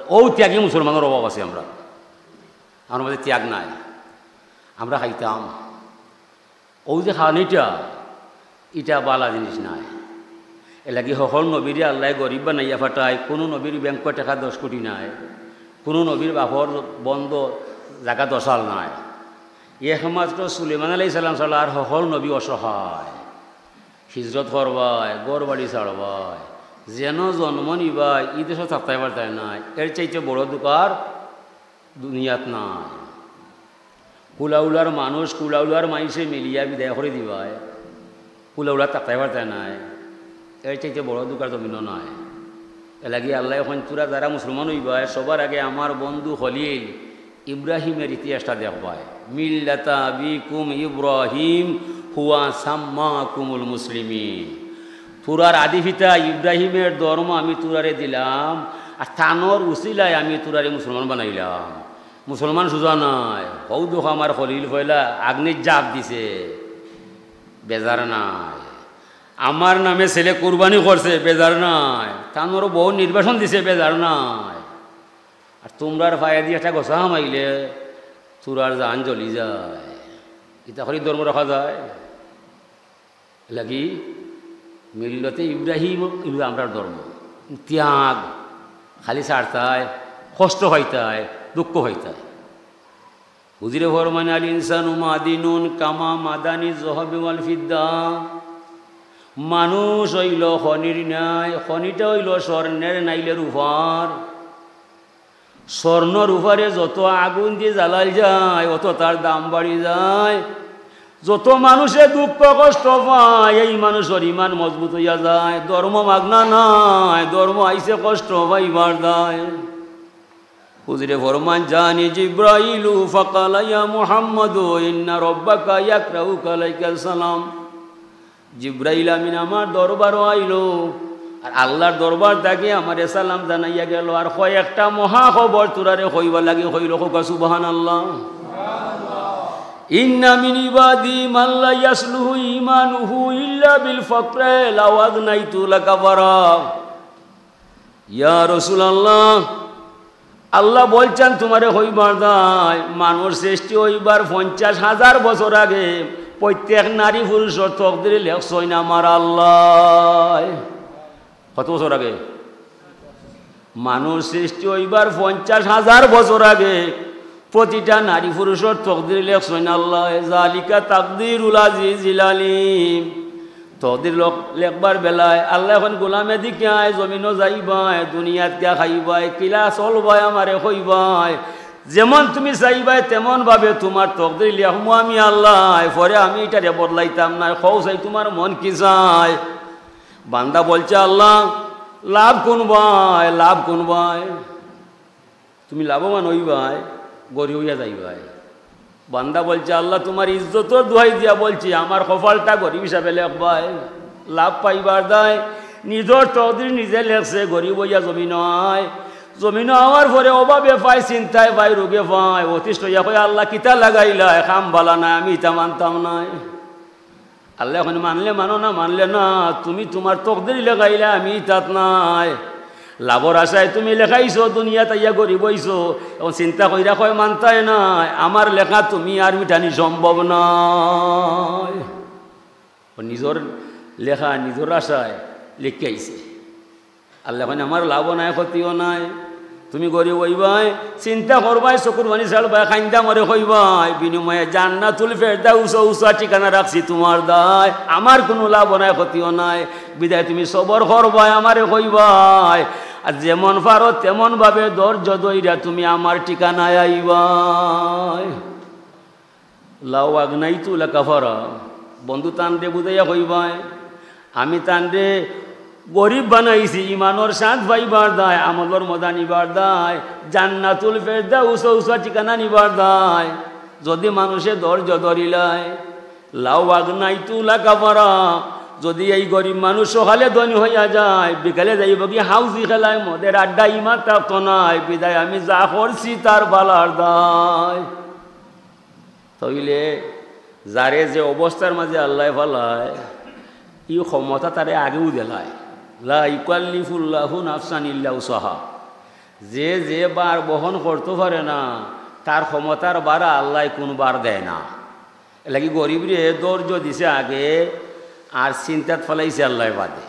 অউ ত্যাগী মুসলমানর অভাব আছে আমরার। আমরার মাঝে ত্যাগ নাই। আমরা খাইতাম, অউ যে খানিটা, ইটা বালা জিনিস নায়। এরলাগি হকল নবীরে আল্লায় গরিব বানাইয়া পাঠায়, কুনু নবীর ব্যাংকো টেকা দশ কুটি নাই, কুনু নবীর বাপর বন্দ জাগা দশাল নাই। একমাত্র সুলেমান আলাইহিস সালাম ছাড়া আর হকল নবী অসহায়। হিজরত করবায়, ঘর বাড়ি ছাড়বায়, যেন জন্ম নিবায়, ই দেশো থাকতায় পারতায় নায়। এর চাইতে বড় দুঃখ আর দুনিয়াত নাই। কুলাউলার মানুষ, কুলাউলার মাইনষে মিলিয়া বিদায় করি দিবায়, কুলাউলা থাকতায় পারতায় নায়। এর চাইতে বড় দুঃখ আর জমিনো নাই। এরলাগি আল্লায় কইন, তুরা যারা মুসলমান অইবায়, সবার আগে আমার বন্ধু খলিল ইব্রাহিমের ইতিহাসটা দেখবায়। মিল্লাতা আবিকুম ইব্রাহিম হুয়া সাম্মাকুমুল মুসলিমিন। তুরার আদি পিতা ইব্রাহিমের ধর্ম আমি তুরারে দিলাম, আর তানর উসিলায় আমি তুরারে মুসলমান বানাইলাম। মুসলমান সুজা নায়, হউ দেখো আমার খলিল পয়লা আগ্নির জাপ দিছে, বেজার নায়। আমার নামে ছেলে কুরবানি করছে, বেজার নায়। তানর বউ নির্বাসন দিছে, বেজার নায়। আর তুমরার পায়েদি একটা গছা হামাইলে তুরার জান জ্বলি যায়। ইতা করি ধর্ম রাখা যায়? লাগি মিল্লতে ইব্রাহিম ইলো আমরার ধর্ম। ত্যাগ, খালি ছাড়তায়, কষ্ট পাইতায়, দুঃখ পাইতায়। হুজুরে ফরমাইন, "আল ইনসানু মাদিনুন কামা মাদানি যহবি ওয়াল ফিদ্দা।" মানুষ অইলো খনির ন্যায়, খনিটা অইলো স্বর্ণের নাইলে রূপার। স্বর্ণ রূপারে যত আগুন দি জ্বালাইল যায়, অত তার দাম বাড়ি যায়। যত মানুষে দুঃখ কষ্ট পায়, এই মানুষর ইমান মজবুত অইয়া যায়। ধর্ম মাগনা নায়, ধর্ম আইছে কষ্ট পাইবার দায়। হুজুরে ফরমাইন, "জানি জিব্রাইলু ফাকালা ইয়া মুহাম্মাদু ইন্না রাব্বাকা ইয়াকরাউকা আলাইকাস সালাম।" জিব্রাইল আমিন আমার দরবারো আইলো, আর আল্লাহর দরবার থাকি আমারে সালাম জানাইয়া গেলো, আর কয় একটা মহা খবর তুরারে কইবার লাগি কইলো। কউক্কা সুবহানাল্লাহ। "ইন্না মিন ইবাদি মান লা ইয়াসলুহু ঈমানুহু ইল্লা বিল ফাকরে লাউ আগনাইতু লাকাফারা।" ইয়া রাসূলুল্লাহ, আল্লাহ বলছেন, তুমারে কইবার দায়, মানুষ সৃষ্টি অইবার পঞ্চাশ হাজার বছর আগে প্রত্যেক নারী পুরুষর তকদির লেখছইন আমার আল্লায়। কত বছর আগে? মানুষ সৃষ্টি অইবার পঞ্চাশ হাজার বছর আগে প্রতিটা নারী পুরুষর তকদির লেখছইন আল্লায়। জালিকা তাকদিরুল আজিজিল আলিম। তকদির লখ-, লেখবার বেলায় আল্লায় কইন, "গোলামে দি কিয়া জমিনো যাইবায়, দুনিয়াত কিয়া খাইবায়, কিলা চলবায়, আমারে কইবায়। যেমন তুমি চাইবায় তেমন ভাবে তুমার তকদির লেখমু আমি আল্লায়। পরে আমি ইটারে বদলাইতাম নায়। কও চাই তুমার মন কি চায়?" বান্দা বলছে, "আল্লাহ, লাভ কুনবায়, লাভ কুনবায়?" তুমি লাভবান অইবায়, গরিব অইয়া যাইবায়। বান্দা বলছে, "আল্লাহ, তুমার ইজ্জতর দোহাই দিয়া বলছি, আমার কপালটা গরিব হিসাবে লেখবায়।" লাভ পাইবার দায়, নিজর তকদির নিজে লেখছে, গরিব অইয়া জমিনো আয়। জমিনো আওয়ার পরে অভাবে পায়, চিন্তায় পায়, রোগে পায়, অতিষ্ঠ অইয়া কয়, "আল্লাহ, কিতা লাগাইলায়, কাম বালা নায়, আমি ইতা মানতাম নায়।" আল্লায় কইন, "মানলে মানো, না মানলে না, তুমি তুমার তকদির লেখাইলায়, আমি ইতাত নায়।" লাভর আশায় তুমি লেখাইছো, দুনিয়াত আইয়া গরিব অইছো। এখন চিন্তা কইরা কয় মানতায় নায়, আমার লেখা তুমি আর মিটানি সম্ভব নায়। ও নিজর লেখা নিজর আশায় লেখিয়া আইছে। আল্লায় কইন, আমার লাভও নাই, ক্ষতিও নাই। তুমি গরিব অইবায়, চিন্তা করবায়, চকুর পানি ছাড়বায়, কাইন্দা মরে কইবায়, বিনিময়ে জান্নাতুল ফেরদাউস উঁচা ঠিকানা রাখছি তুমার দায়। আমার কুনু লাভও নাই, ক্ষতিও নাই, বিদায় তুমি সবর করবায়, আমারে কইবায়। আর যেমন পারো তেমন ভাবে ধৈর্য ধইরা তুমি আমার ঠিকানায় আইবায়। লাউ আগনাইতু লাকাফারা, বন্ধু তানরে বুঝাইয়া কইবায়, আমি তানরে গরিব বানাইছি ইমানর স্বাদ পাইবার দায়, আমলর মজা নিবার দায়, জান্নাতুল ফেরদাউস উঁচা ঠিকানা নিবার দায়। যদি মানুষে ধৈর্য ধরিলায়, লাউ আগনাইতু লাকাফারা, যদি এই গরিব মানুষ সকালে ধনী অইয়া যায়, বিকালে যাইবগি হাউজি খেলায়, মদের আড্ডা, ইমান থাকতো নায়, বিদায় আমি যা করছি তার ভালার দায়। তাইলে যারে যে অবস্থার মাঝে আল্লায় ফালায়, ই ক্ষমতা তারে আগেউ দিলায়। লা ইউকাল্লিফুল্লাহু নাফসান ইল্লা উসাহা। যে যে ভার বহন করতো পারে না, তার ক্ষমতার ভার আল্লায় কুনু ভার দেয় না। এরলাগি গরিবরে ধৈর্য দিছে আগে, আর চিন্তাত ফালাইছে আল্লায় বাদে।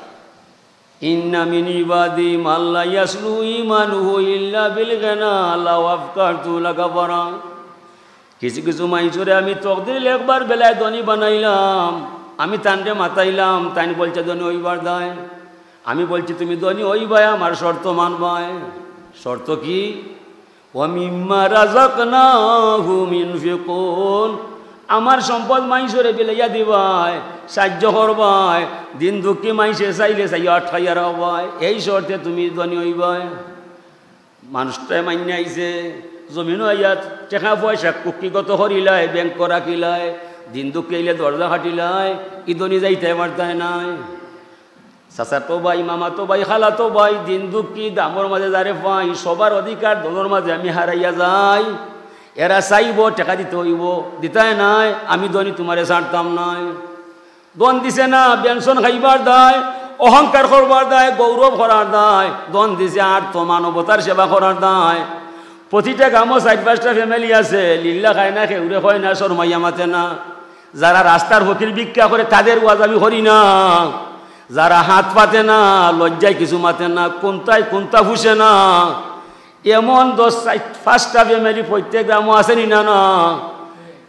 ইন্না মিন ইবাদি মান লা ইয়াসলুহু ঈমানুহু ইল্লা বিল গিনা, লাউ আফকারতু লাকাফারা। কিছু কিছু মাইনষরে আমি তকদির লেখবার বেলায় ধনী বানাইলাম, আমি তানরে মাতাইলাম, তাইন বলছে ধনী অইবার দায়। আমি বলছি, তুমি ধনী অইবায়, আমার শর্ত মানবায়। শর্ত কি? ওয়া মিম্মা রাযাকনাহুম ইউনফিকুন, আমার সম্পদ মাইনষরে বিলাইয়া দিবায়, সাহায্য করবায়, দিন দুঃখী মাইনষে চাইলে চাইয়া আটকাইয়া রাখবায়, এই শর্তে তুমি ধনী অইবায়। মানুষটায় মাইন্না আইছে, জমিনো আইয়া টেকা পয়সা কুক্ষিগত করিলায়, ব্যাংকো রাখিলায়, দিন দুঃখী আইলে দরজা খাটিলায়, ই ধনী যাইতায় পারতায় নায়। চাচাতো ভাই, মামাতো ভাই, খালাতো ভাই, দিন দুঃখী, গ্রামর মাঝে যারে পাই, সবার অধিকার ধনর মাঝে আমি হারাইয়া যাই। এরা চাইবো, টেকা দিতে অইবো, দিতায় নায়, আমি ধনী তুমারে ছাড়তাম নায়। ধন দিছে না, বেনশন খাইবার দায়, অহংকার করবার দায়, গৌরব করার দায়। ধন দিছে আর্ত মানবতার সেবা করার দায়। প্রতিটা গ্রামো চাইর পাঁচটা family আছে, লিল্লা খায় না, কেউরে কয় না, শরমাইয়া মাতে না। যারা রাস্তার ফকির ভিক্ষা করে, তাদের ওয়াজ আমি করি না। যারা হাত পাতে না, লজ্জায় কিছু মাতে না, কুন্তায় কুন্তা ফুসে না, এমন দশ চাইর পাঁচটা family প্রত্যেক গ্রামো আছে নি না? না,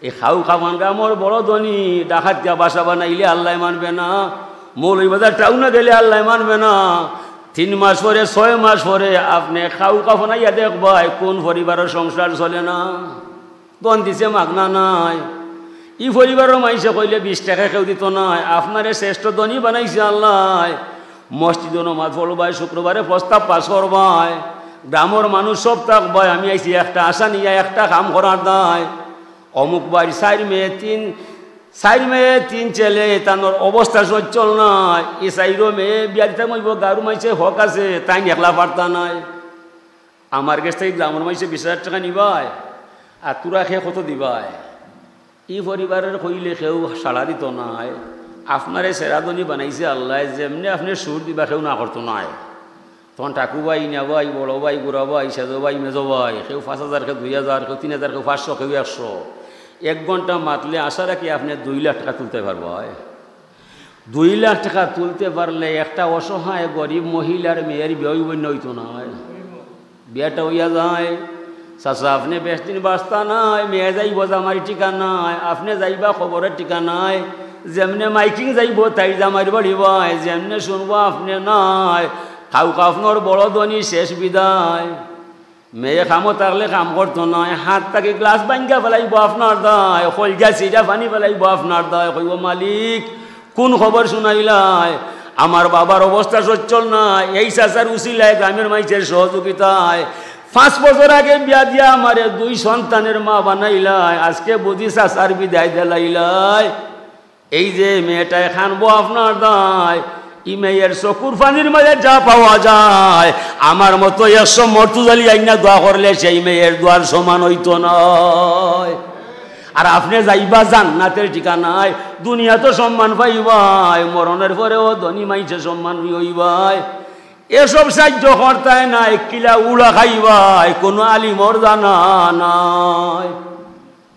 এই খাউ খাফান গ্রামর বড় ধনী, ডাকাতিয়া বাসা বানাইলে আল্লায় মানবে না, মৌলভীবাজার টাউনো গেলে আল্লায় মানবে না। তিন মাস পরে, ছয় মাস পরে আপনে খাউ খাফান আইয়া দেখবায়, কুন পরিবারর সংসার চলে না। ধন দিছে, মাগনা নায়। ই পরিবারর মাইনষে কইলে বিশ টেকা কেউ দিতো নায়। আপনারে শ্রেষ্ঠ ধনী বানাইছে আল্লায়। মসজিদো নমাজ পড়বায়, শুক্রবারে প্রস্তাব পাস করবায়, গ্রামর মানুষ সব থাকবায়। আমি আইছি একটা আশা নিয়া, একটা কাম করার দায়। অমুক বাড়ি চাইর মেয়ে, তিন, চাইর মেয়ে, তিন ছেলে, তানর অবস্থা সচ্ছল নায়। ই চাইরো মেয়ে বিয়া দিতাম অইবো, গাউর মাইনষে হক আছে, তাইন একলা পারতা নায়। আমার গেছ থাকি গ্রামর মাইনষে বিশ হাজার টেকা নিবায়, আর তুরা খে কত দিবায়? ই পরিবারর কইলে কেউ সাড়া দিতো নায়। আপনারে সেরা ধনী বানাইছে আল্লায়, যেমনে আপনে সুর দিবা কেউ না করতো নায়। তখন টাকু ভাই, ইনা ভাই, বড় ভাই, গুড়া ভাই, সেজো ভাই, মেজো ভাই, কেউ পাঁচ হাজার, কেউ দুই হাজার, কেউ তিন হাজার, কেউ পাঁচশো, কেউ একশো। এক ঘন্টা মাতলে আশা রাখি আপনে দুই লাখ টেকা তুলতে পারবায়। দুই লাখ টেকা তুলতে পারলে একটা অসহায় গরিব মহিলার মেয়ের বিয়া অইবো না, অইতো নায়? বিয়াটা অইয়া যায়। চাচা, আপনে বেশ দিন বাঁচতা নায়, মেয়ে যাইবো জামাইর ঠিকানায়, আপনে যাইবা কবরের ঠিকানায়। যেমনে মাইকিং যাইবো তাইর জামাইর বাড়ি বায়, যেমনে শুনবো আপনে নাই, খাউ খাফানর বড় ধনী শেষ বিদায়। মেয়ে কামো থাকলে কাম করতো নায়, হাত থাকি গ্লাস ভাঙ্গা ফালাইবো আপনার দায়, কইলজা ছিড়া ফানি ফালাইবো আপনার দায়, কইবো, মালিক, কুন খবর শুনাইলায়? আমার বাবার অবস্থা সচ্ছল নায়, এই চাচার উছিলায়, গ্রামর মাইনষের সহযোগিতায় পাঁচ বছর আগে বিয়া দিয়া আমারে দুই সন্তানের মা বানাইলায়, আজকে বুঝি চাচার বিদায় দিলাইলায়। এই যে মেয়েটায় কানবো আপনার দায়, ই মেয়ের চকুর পানির মাঝে যা পাওয়া যায়, আমার মতো একশো মর্তুজালি আইনা দোয়া করলে সেই মেয়ের দোয়ার সমান অইতো নায়। আর আপনে যাইবা জান্নাতের ঠিকানায়, দুনিয়াত সম্মান পাইবায়, মরণের পরেও ধনী মাইনষে সম্মান অইবায়। এসব সাহায্য করতায় নায়, কিলা উড়া খাইবায়, কুনু আলিমর জানা নাই।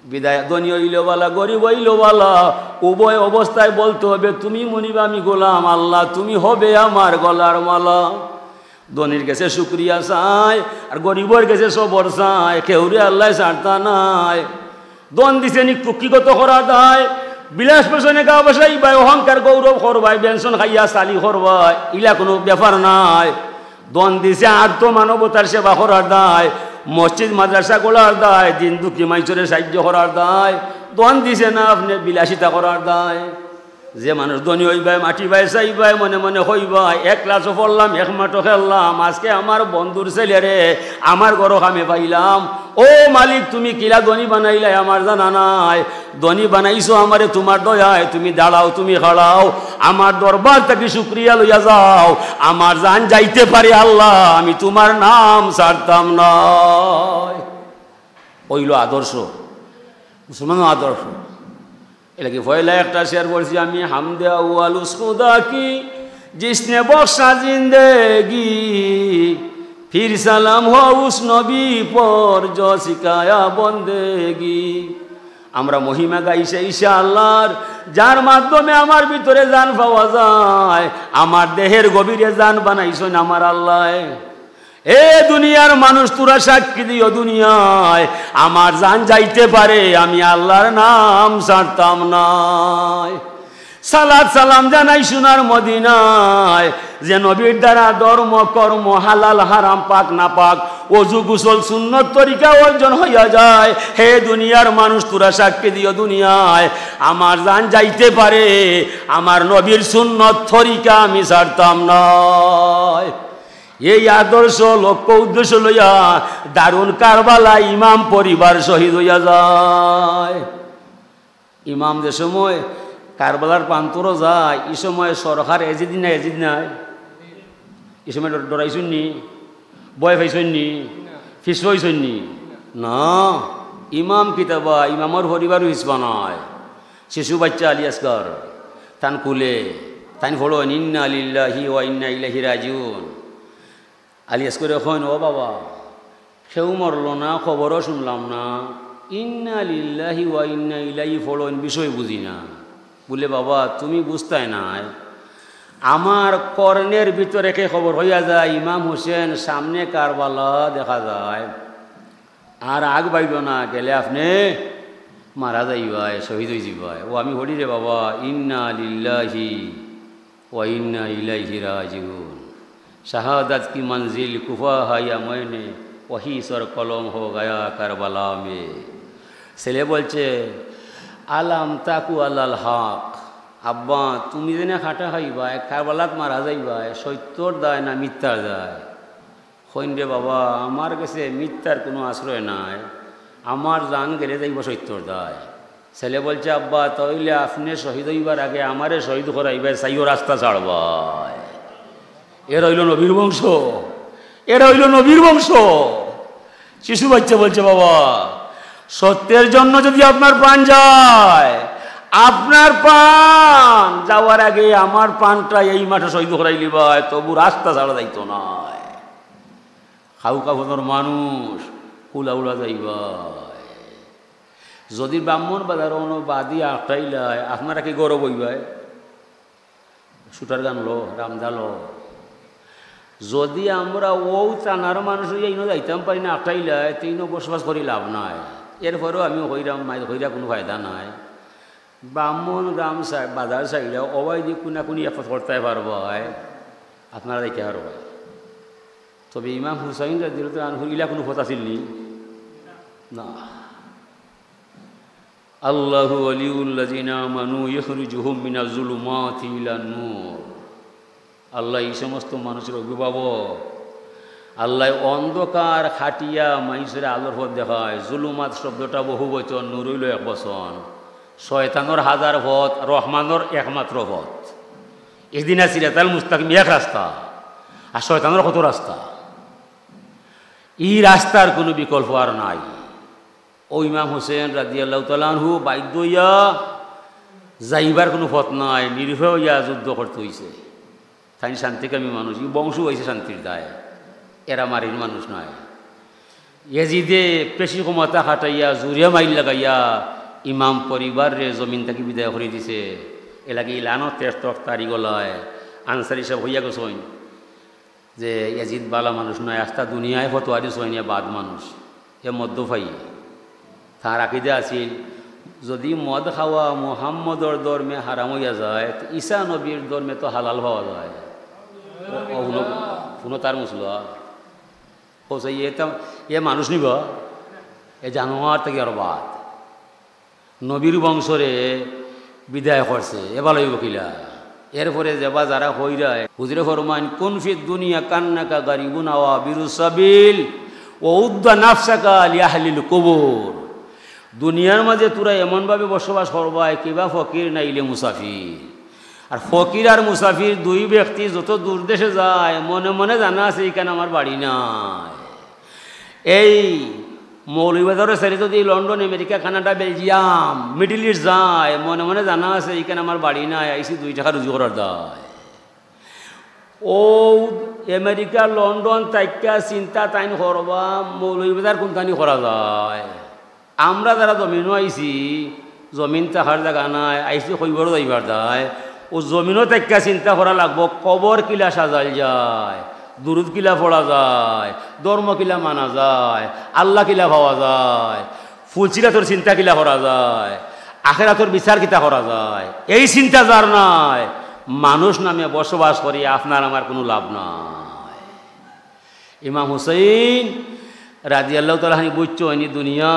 বিদায় ধনী অইলো বালা, গরিব অইলো বালা, উভয় অবস্থায় বলতে হবে, "তুমি মনিব, আমি গোলাম, আল্লাহ তুমি হবে আমার গলার মালা।" ধনীর গেছে শুকরিয়া চায়, আর গরিবর গেছে সবর চায়, কেউরে আল্লায় ছাড়তা নায়। ধন দিছে নি কুক্ষিগত করা দায়, বিলাস পেছনে গা বসাইবায়, অহংকার গৌরব করবায়, বেনশন খাইয়া চালি করবায়, ইলা কুনু ব্যাপার নায়। ধন দিছে আর্ত মানবতার সেবা করার দায়, মসজিদ মাদ্রাসা খোলার দায়, দিন দুঃখী মাইনষরে সাহায্য করার দায়। ধন দিছে না আপনে বিলাসিতা করার দায়। যে মানুষ ধনী অইবায়, মাটি বায় চাইবায়, মনে মনে কইবায়, "এক ক্লাসও পড়লাম, এক মাঠও খেললাম, আজকে আমার বন্ধুর ছেলেরে আমার ঘরো কামে পাইলাম। ও মালিক, তুমি কিলা ধনী বানাইলায় আমার জানা নাই। ধনী বানাইছো আমারে তুমার দয়ায়, তুমি দাঁড়াও, তুমি খাড়াও, আমার দরবার থাকি শুকরিয়া লইয়া যাও। আমার জান যাইতে পারে আল্লাহ, আমি তুমার নাম ছাড়তাম নায়।" অইলো আদর্শ, মুসলমানর আদর্শ। এর লাগি পয়লা একটা শের পড়ছি আমি, "হামদে আউয়াল উস খুদা কি, জিসনে বখশা জিন্দেগি, ফির সালাম হো উস নবী পর, জো সিখায়া বন্দেগি।" আমরা মহিমা গাই সেই সে আল্লাহর, যার মাধ্যমে আমার ভিতরে জান পাওয়া যায়। আমার দেহের গভীরে জান বানাইছইন আমার আল্লায়। এ দুনিয়ার মানুষ, তোরা সাক্ষী দিও দুনিয়ায়, আমার জান যাইতে পারে, আমি আল্লাহর নাম ছাড়তাম নায়। সালাত সালাম জানাই সোনার মদিনায়, যে নবীর দ্বারা ধর্ম কর্ম, হালাল হারাম, পাক না পাক, অজু গোসল সুন্নত তরিকা অর্জন হইয়া যায়। হে দুনিয়ার মানুষ, তোরা সাক্ষী দিও দুনিয়ায়, আমার জান যাইতে পারে, আমার নবীর সুন্নত তরিকা আমি ছাড়তাম নায়। এই আদর্শ লক্ষ্য উদ্দেশ্য লইয়া দারুণ কারবালা ইমাম পরিবার শহীদ হইয়া যায়। ইমাম যে সময় কারবালার প্রান্তরও যায়, এই সময় সরকার এজিদ না এজিদ নাই? এই সময় ডর-, ডরাইছইন নি? ভয় পাইছইন নি? পিছু হইছইন নি? না। ইমাম কিতাবা, ইমামর পরিবারও হিসবা নাই। শিশু বাচ্চা আলী আসগর, তান কুলে, তাইন পড়ইন, "ইন্না লিল্লাহি ওয়া ইন্না ইলাইহি রাজিউন।" আলী আসগরে কইন, "ও বাবা, কেউ মরলো না, খবরও শুনলাম না, ইন্না লিল্লাহি ওয়া ইন্না ইলাইহি পড়ইন, বিষয় বুঝি না।" বুলে, "বাবা, তুমি বুঝতায় নায়, আমার কর্ণের ভিতরে কে খবর হইয়া যায়, ইমাম হোসেন সামনে কারবালা দেখা যায়।" আর আগ বাইল না, গেলে আপনে মারা যাইবায়, শহীদ হই যাইবায়। ও আমি পড়ি রে বাবা, "ইন্না লিল্লাহি ওয়া ইন্না ইলাইহি রাজিউন। শাহাদাত কি মঞ্জিল কুফা হা ইয়া ময়নে, ওয়াহি সর কলম হো গায়া কারবালা মে।" ছেলে বলছে, "আলাম তাকু আলাল হক, আব্বা, তুমি যেনে কাটা খাইবায়, কারবালাত মারা যাইবায়, সত্যর দায় না মিথ্যার দায়?" কইন, "রে বাবা, আমার গেছে মিথ্যার কুনু আশ্রয় নাই, আমার জান গেলে যাইবো সত্যর দায়।" ছেলে বলছে, "আব্বা, তাইলে আপনে শহীদ হইবার আগে আমারে শহীদ করাইবায়, চাইও রাস্তা ছাড়বায়।" এরা অইলো নবীর বংশ, এরা অইলো নবীর বংশ। শিশু বাচ্চা বলছে, "বাবা, সত্যের জন্য যদি আপনার প্রাণ যায়, আপনার প্রাণ যাওয়ার আগে আমার প্রাণটা এই মাঠে শহীদ করাইলিবায়, তবু রাস্তা ছাড়া যাইতো নায়।" খাউ কাফনর মানুষ কুলা উড়া যাইবায়। যদি ব্রাহ্মণ বাজার অনো বাদি আটকাইলায়, আপনারা কি গৌরব হইবায়? শুটার গান লো, রামদা লো। যদি আমরা ও থানার মানুষ হইয়া ইনো যাইতাম পারি না, আটকাইলায়, তে ইনো বসবাস করি লাভ নাই। এরপরেও আমি কইরাম, মাইর কইরা কুনু ফায়দা নাই। ব্রাহ্মণ গ্রাম সাই-, বাজার সাইডে অবাই দি কুনা কুনি এক পথ করতে পারবায়, আপনারা দেখতে পারবায়। তবে ইমাম হুসাইন রাদিয়াল্লাহু তাআলা আনহুর ইলা কুনু পথ আছিল নি? না। আল্লাহু ওয়ালিউল্লাযিনা আমানু ইখরিজুহুম মিনাজ জুলুমাতি ইলান নূর। আল্লাহ এই সমস্ত মানুষের অভিভাবক। আল্লাহ অন্ধকার খাটিয়া মাইনষরে আলোর পথ দেখায়। জুলুমাত শব্দটা বহু বচন, নূর অইলো এক বচন। শয়তানর হাজার পথ, রহমানর একমাত্র পথ। ইহদিনা সিরাতাল মুস্তাকিম, এক রাস্তা, আর শয়তানর কত রাস্তা। এই রাস্তার কুনু বিকল্প আর নাই। ও ইমাম হোসেন রাদিয়াল্লাহু তাআলা আনহু বাধ্য হইয়া যাইবার কুনু পথ নাই, নিরুপায় হইয়া যুদ্ধ করতে হইছে। তাইন শান্তিকামী মানুষ, ই বংশ অইছে শান্তির দায়, এরা মারির মানুষ নায়। এজিদে বেশি ক্ষমতা খাটাইয়া, জুরিয়া মাইর লাগাইয়া ইমাম পরিবাররে জমিন থাকি বিদায় করি দিছে। এলাগি ইলানো তেজ তখ তারি গলায় আনসারি সাব কইয়া গেছইন যে এজিদ বালা মানুষ নায়, আস্তা দুনিয়ায় ফতোয়া দিছইন, এ বাদ মানুষ, এ মদ্যপায়ী। তার আকিদা আছিল, যদি মদ খাওয়া মুহাম্মদর ধর্মে হারাম অইয়া যায়, তে ঈসা নবীর ধর্মে তো হালাল পাওয়া যায়। ও, ও হুনো, হুনো তার মুসলা। ও সেই এ তো, এ মানুষ নিবা, এ জানোয়ার থাকি আর বাদ। নবীর বংশরে বিদায় করছে, এবার অইব কিলা? এরপরে যেবা যারা কইরায়, হুজুরে ফরমাইন, "কুন ফিদ দুনিয়া কান্নাকা গারিবুন আও আবিরু সাবিল, ওয়া উদ্দা নাফসাকা লিআহলিল কুবুর।" দুনিয়ার মাঝে তোরা এমনভাবে বসবাস করবায়, কিবা ফকির নাইলে মুসাফির। আর ফকির আর মুসাফির দুই ব্যক্তি যত দূর দেশে যায়, মনে মনে জানা আছে, "ইখান আমার বাড়ি নায়।" এই মৌলভীবাজারর সাইডে যদি London, America, Canada, Belgium, middle east যায়, মনে মনে জানা আছে, "ইখান আমার বাড়ি নায়, আইছি দুই টেকা রুজি করার দায়।" ও আমেরিকা, লন্ডন থাকিয়া চিন্তা তাইন করবা, মৌলভীবাজার কুনখানি করা যায়। আমরা যারা জমিনো আইছি, জমিন থাকার জাগা নাই, আইছি কইবরো যাইবার দায়। ও জমিনো থাকিয়া চিন্তা করা লাগবো, কবর কিলা সাজাইল যায়, দুরুদ কিলা পড়া যায়, ধর্ম কিলা মানা যায়, আল্লাহ কিলা পাওয়া যায়, ফুলসিরাতর চিন্তা কিলা করা যায়, আখেরাতর বিচার কিতা করা যায়, এই চিন্তা যার নাই, মানুষ নামে বসবাস করি আপনার আমার কুনু লাভ নাই। ইমাম হুসাইন রাদিয়াল্লাহু তাআলা আনহু বুঝছইন, ই দুনিয়া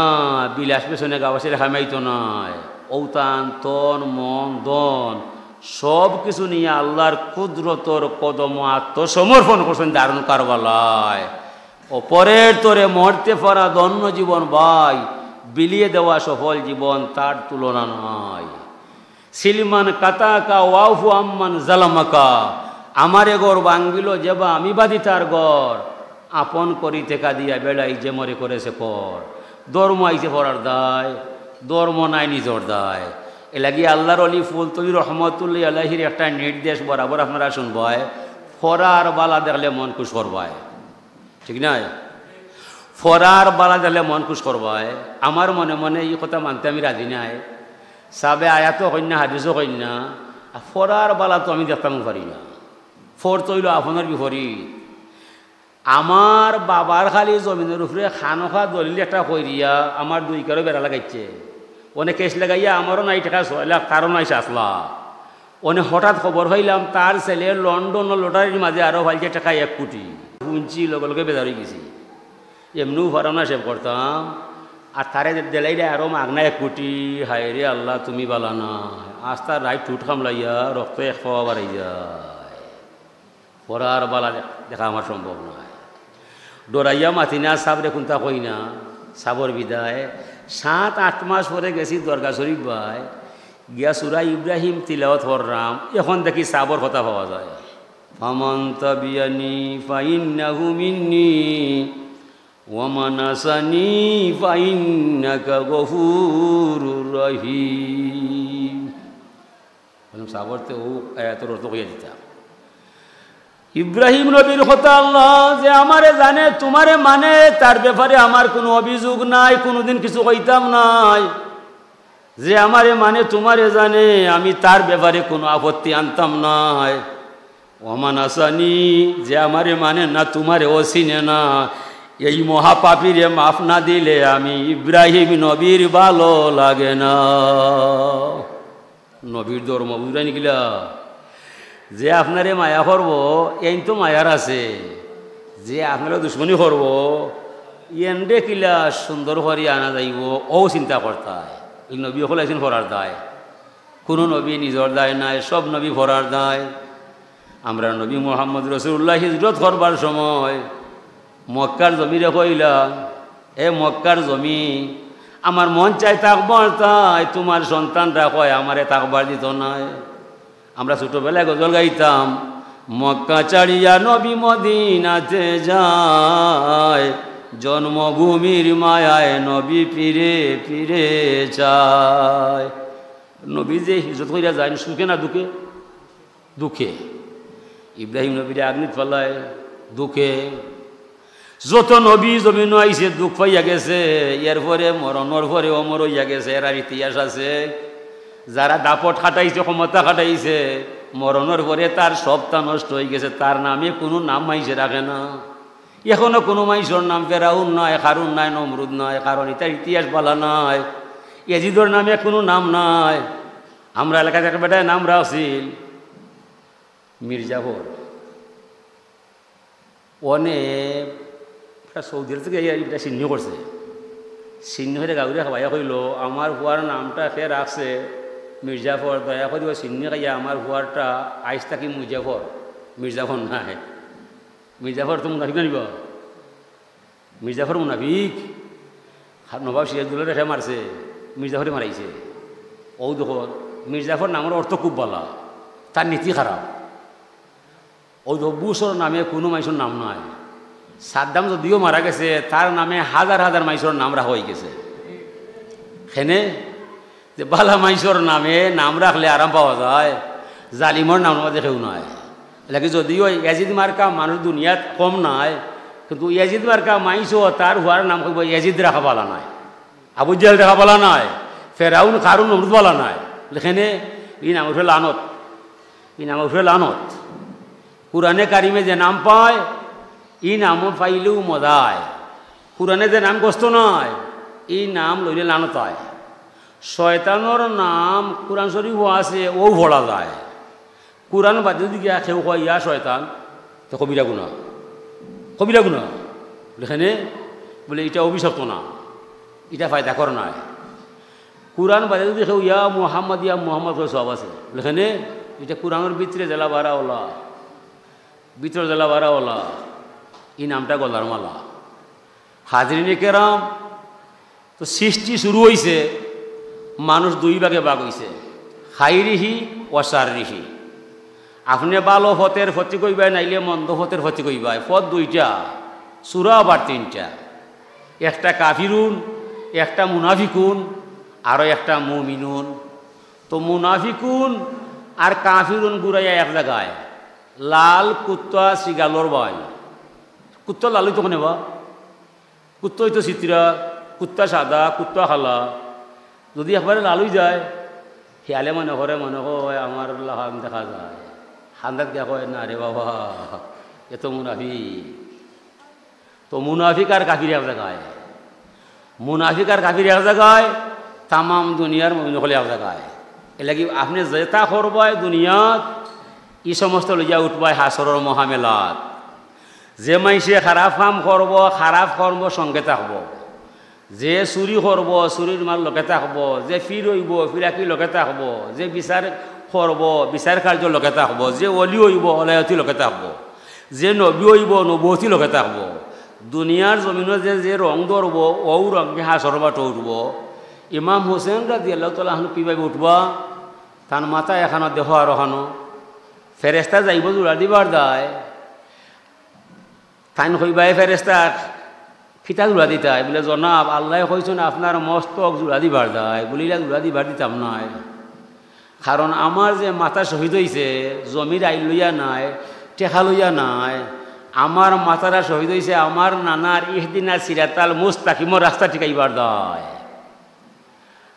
বিলাস বেসনে গাওয়াসির খামাইতো নায়। অউ তান তন, মন, ধন সব কিছু নিয়া আল্লাহর কুদরতর কদমো আত্মসমর্পণ করছইন দারুণ কারবালায়। অপরের তরে মরতে পারা ধন্য জীবন ভাই, বিলিয়ে দেওয়া সফল জীবন তার তুলনা নাই। সিলমান কাতাকা ওয়াফু আম্মান জালামাকা, আমার এ ঘর ভাঙ্গিল যেবা আমি বাদি তার ঘর, আপন করি টেকা দিয়া বেড়াই যে মরে করেছে কর। ধর্ম আইছে পড়ার দায়, ধর্ম নাই নিজর দায়। এলাগি আল্লাহর অলি ফুলতলি রহমতুল্লাহ আলাইহির একটা নির্দেশ বরাবর আপনারা শুনবায়, পড়ার বালা দেখলে মন খুশ করবায়, ঠিক নায়? পড়ার বালা দেখলে মন খুশ করবায়। আমার মনে মনে ই কথা মানতে আমি রাজি নায়। সাবে আয়াতও কইন না, হাদিসও কইন না, আর পড়ার বালা তো আমি দেখতামও পারি না। পড়তে অইল আপনার বিপরীত। আমার বাবার খালি জমিনর উপরে খানোখা দলিল একটা কইরিয়া আমার দুই কারো বেড়া লাগাইছে। অনে কেস লাগাইয়া আমারও নাই টেকা ছয় লাখ, তারও নাই সাত লাখ। অনে হঠাৎ খবর পাইলাম তার ছেলে লন্ডনর লটারির মাঝে আরো পাইছে টেকা এক কোটি। হুনছি লগে লগে বেজার অইগেছি। এমনেউ পারো না সেভ করতাম, আর তারে দিলাইলে আরো মাগনা এক কোটি। হায় রে আল্লাহ, তুমি বালা না। আস্তা রাইত ঠুট খামলাইয়া রক্ত এক পাওয়া বাড়াই যায়। পড়ার বালা দে-, দেখা আমার সম্ভব নায়। ডরাইয়া মাতি না, সাবরে কুন্তা কই না, সাবর বিদায়। সাত আট মাস পরে গেছি দরগা শরীফ বায়, গিয়া সূরা ইব্রাহিম তিলাওয়াত কররাম, এখন দেখি সাবর কথা পাওয়া যায়। ফামান তাবিয়ানি ফাইন্নাহু মিন্নি ওয়া মান আসানি ফাইন্নাকা গফুরুর রহিম। বললাম, সাবরতে ও আয়াতর অর্থ কইয়া দিতা। ইব্রাহিম নবীর কথা আল্লাহ যে আমারে জানে, তোমারে মানে, তার ব্যাপারে আমার কোনো অভিযোগ নাই, কোনোদিন কিছু কইতাম নাই। যে আমারে মানে, তোমারে জানে, আমি তার ব্যাপারে কোনো আপত্তি আনতাম নাই। ওমান আসানি, যে আমারে মানে না, তোমারে ও চিনে না, এই মহাপাপীরে মাফ না দিলে আমি ইব্রাহিম নবীর ভালো লাগে না। নবীর ধর্ম বুঝরানি কিলা? যে আপনারে মায়া করবো, এইন তো মায়ার আছে। যে আপনারে দুশমনি করবো, এনরে কিলা সুন্দর করি আনা যাইবো, অউ চিন্তা করতায়। ই নবী অকল আইছইন পড়ার দায়। কুনু নবী নিজর দায় নায়, সব নবী পড়ার দায়। আমরার নবী মুহাম্মদ রাসূলুল্লাহ হিজরত করবার সময় মক্কার জমিরে কইলা, "এ মক্কার জমি, আমার মন চায় থাকবার তাই, তোমার সন্তানরা কয় আমারে থাকবার দিত নায়।" আমরা ছোটবেলায় গজল গাইতাম, "মক্কা ছাড়িয়া নবী মদিনাতে যায়, জন্মভূমির মায়ায় নবী ফিরে ফিরে চায়।" নবী যে হিজরত কইরা যাইন, সুখে না দুঃখে? দুঃখে। ইব্রাহিম নবীরে আগ্নিত ফালায় দুঃখে। যত নবী জমিনো আইছে দুঃখ পাইয়া গেছে, এরপরে মরণর পরে অমর অইয়া গেছে, এরার ইতিহাস আছে। যারা দাপট খাটাইছে, ক্ষমতা খাটাইছে, মরণর পরে তার সবটা নষ্ট অইগেছে, তার নামে কুনু নাম মাইনষে রাখে না। এখনো কুনু মাইনষর নাম ফেরাউন নায়, কারুন নায়, নমরুদ নায়, কারণ ইতার ইতিহাস বালা নায়। এজিদর নামে কুনু নাম নায়। আমরার এলাকাত এক বেটায় নাম রাখছিল মির্জাফর। অনে একটা সৌদি আরব থাকি আইয়া ইটা ছিন্নি করছে। ছিন্নি করি গাউরিয়া খাবাইয়া কইলো, "আমার পুয়ার নামটা কে রাখছে মির্জাফর, দয়া করি অউ ছিন্নি খাইয়া আমার পুয়ারটা আইজ থাকি মুজাফর, মির্জাফর নায়।" মির্জাফর তো মুনাফিক না নি বা? মির্জাফর মুনাফিক। খা-, নবাব সিরাজউদ্দৌলারে কে মারছে? মির্জাফরে মারাইছে। অউ দেখো, মির্জাফর নামর অর্থ খুব বালা, তার নীতি খারাপ। অউ দেখো, বুশর নামে কুনু মাইনষর নাম নাই। সাদ্দাম যদিও মারা গেছে, তার নামে হাজার হাজার মাইনষর নাম রাখা অইগেছে। কেনে? যে বালা মাইনষর নামে নাম রাখলে আরাম পাওয়া যায়, জালিমর নাম রাখলে কেউ নাই। এরলাগি যদিও এজিদ মার্কা মানুষ দুনিয়াত কম নাই, কিন্তু এজিদ মার্কা মাইনষও তার পুয়ার নাম কইবো এজিদ রাখা বালা নায়, আবু জেহেল রাখা বালা নায়, ফেরাউন, কারুন, নমরুদ বালা নায়। কেনে? ই নামর উপরে লানত, ই নামর উপরে লানত। কুরআনে কারিমে যে নাম পায়, ই নাম পাইলেউ মজা অয়। কুরআনে যে নাম গ্রস্ত নায়, ই নাম লইলে লানত অয়। শয়তানর নাম কুরআন শরিফো আছে, অউ পড়া যায়। কুরআন বাদে যুদি গিয়া কেউ কয়, "ইয়া শয়তান", তে কবিরা গুনা, কবিরা গুনা। কেনে? বলে, "ইটা অভিশপ্ত না, ইটা ফায়দা করে নায়।" কুরআন বাদে যুদি কেউ "ইয়া মুহাম্মদ, ইয়া মুহাম্মদ" কয়, সওয়াব আছে। কেনে? ইটা কুরআনর ভিতরে যেলা বারা অলা, ভিতরে যেলা বারা অলা, ই নামটা গলার মালা। হাজিরিনে কেরাম, তো সৃষ্টি শুরু অইছে, মানুষ দুই ভাগে ভাগ অইছে, খাইরিহি ওয়া শাররিহি। আপনে বালা পথর পথিক অইবায়, নাইলে মন্দ পথর পথিক অইবায়। পথ দুইটা, সুরা আবার তিনটা, একটা কাফিরুন, একটা মুনাফিকুন, আরো একটা মুমিনুন। তো মুনাফিকুন আর কাফিরুন ঘুরাইয়া এক জাগায়, লাল কুত্তা শিয়ালর বায়। কুত্তা লাল অইতো কেনে বা? কুত্তা অইতো চিত্রা, কুত্তা সাদা, কুত্তা কালা। যুদি একবারে লাল অইযায়, শিয়ালে মনে করে, মনে কয়, "আমার লাখান দেখা যায়।" কান্দাত গিয়া কয়, "না রে বাবা, এ তো মুনাফিক।" তো মুনাফিক আর কাফির এক জাগায়, মুনাফিক আর কাফির এক জাগায়, তামাম দুনিয়ার মুমিন অকল এক জাগায়। এরলাগি আপনে যেতা করবায় দুনিয়াত, ই সমস্ত লইয়া উঠবায় হাশরর মহামেলাত। যে মাইনষে খারাপ কাম করবো, খারাপ কর্মর সঙ্গে থাকবো। যে চুরি করবো, চুরির মাল লগে থাকবো। যে ফির অইবো, ফিরাকি লগে থাকবো। যে বিচার করবো, বিচার কার্য লগে থাকবো। যে অলি অইবো, অলায়তি লগে থাকবো। যে নবী অইবো, নবুয়তি লগে থাকবো। দুনিয়ার জমিনো যে যে রং ধরবো, অউ রঙে হাশরর মাঠো উঠবো। ইমাম হুসেন রাদিয়াল্লাহু তাআলা আনহু কিভাবে উঠবা? তান মাথা এখানো, দেহ আরোখানো। ফেরেশতা যাইবো জুড়া দিবার দায়। তাইন কইবা, "এ ফেরেশতা, কিতা জুড়া দিতায়?" বলে, "জনাব, আল্লায় কইছইন আপনার মস্তক জুড়া দিবার দায়।" বলে, "ইলা জুড়া দিবার দিতাম নায়। কারণ আমার যে মাথা শহীদ অইছে, জমির আইল লইয়া নায়, টেকা লইয়া নায়, আমার মাথাটা শহীদ অইছে আমার নানার ইহদিনা সিরাতাল মুস্তাকিমর রাস্তা টিকাইবার দায়।"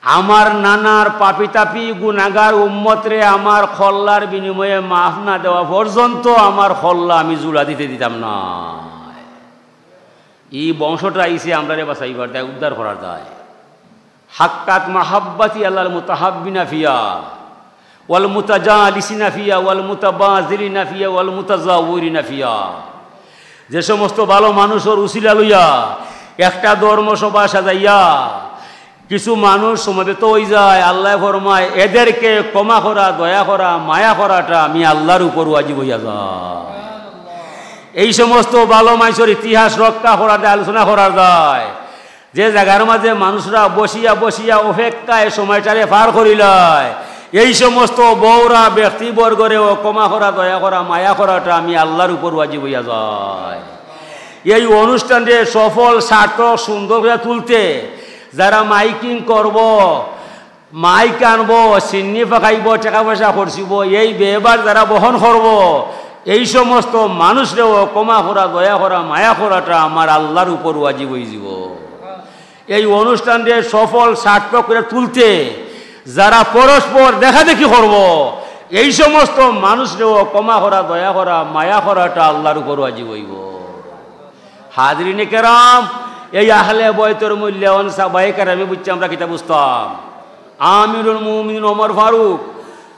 আমার নানার পাপী তাপী গুনাগার উম্মতরে আমার কল্লার বিনিময়ে মাফ না দেওয়া পর্যন্ত আমার কল্লা আমি জুড়া দিতে দিতাম না। ই বংশটা আইছে আমরারে বাঁচাইবার দায়, উদ্ধার করার দায়। হাক্কাত মাহাব্বাতি আলাল মুতাহাব্বিনা ফিয়া ওয়াল মুতাজালিসিনা ফিয়া ওয়াল মুতাবাজিলিনা ফিয়া ওয়াল মুতাজাওয়িরিনা ফিয়া। যে সমস্ত ভালো মানুষর উসিলা লইয়া একটা ধর্মসভা সাজাইয়া কিছু মানুষ সমবেত অইযায়, আল্লায় ফরমায়, "এদেরকে ক্ষমা করা, দয়া করা, মায়া করাটা আমি আল্লার উপর ওয়াজিব অইয়া যায়।" এই সমস্ত ভালো মাইনষর ইতিহাস রক্ষা করার দায়, আলোচনা করার দায়। যে জাগার মাঝে মানুষরা বসিয়া বসিয়া অপেক্ষায় সময়টারে পার করিলায়, এই সমস্ত বউরা ব্যক্তিবর্গরেও ক্ষমা করা, দয়া করা, মায়া করাটা আমি আল্লার উপর ওয়াজিব অইয়া যায়। এই অনুষ্ঠানরে সফল, সার্থক, সুন্দর করিয়া তুলতে যারা মাইকিং করবো, মাইক আনবো, চিন্নি পাকাইবো, টেকা পয়সা খরচিবো, এই ব্যয়ভার যারা বহন করবো, এই সমস্ত মানুষরেও ক্ষমা করা, দয়া করা, মায়া করাটা আমার আল্লাহর উপর ওয়াজিব অইযিবো। এই অনুষ্ঠানরে সফল সার্থক করি তুলতে যারা পরস্পর দেখাদেখি করবো, এই সমস্ত মানুষরেও ক্ষমা করা, দয়া করা, মায়া করাটা আল্লাহর উপর ওয়াজিব অইবো। হাজিরিনে কেরাম, এই আহলে বয়তর মূল্যায়ন সাহাবায়ে কেরামে বুঝছে আমরা কিতা বুঝতাম। আমিরুল মুমিনিন ওমর ফারুক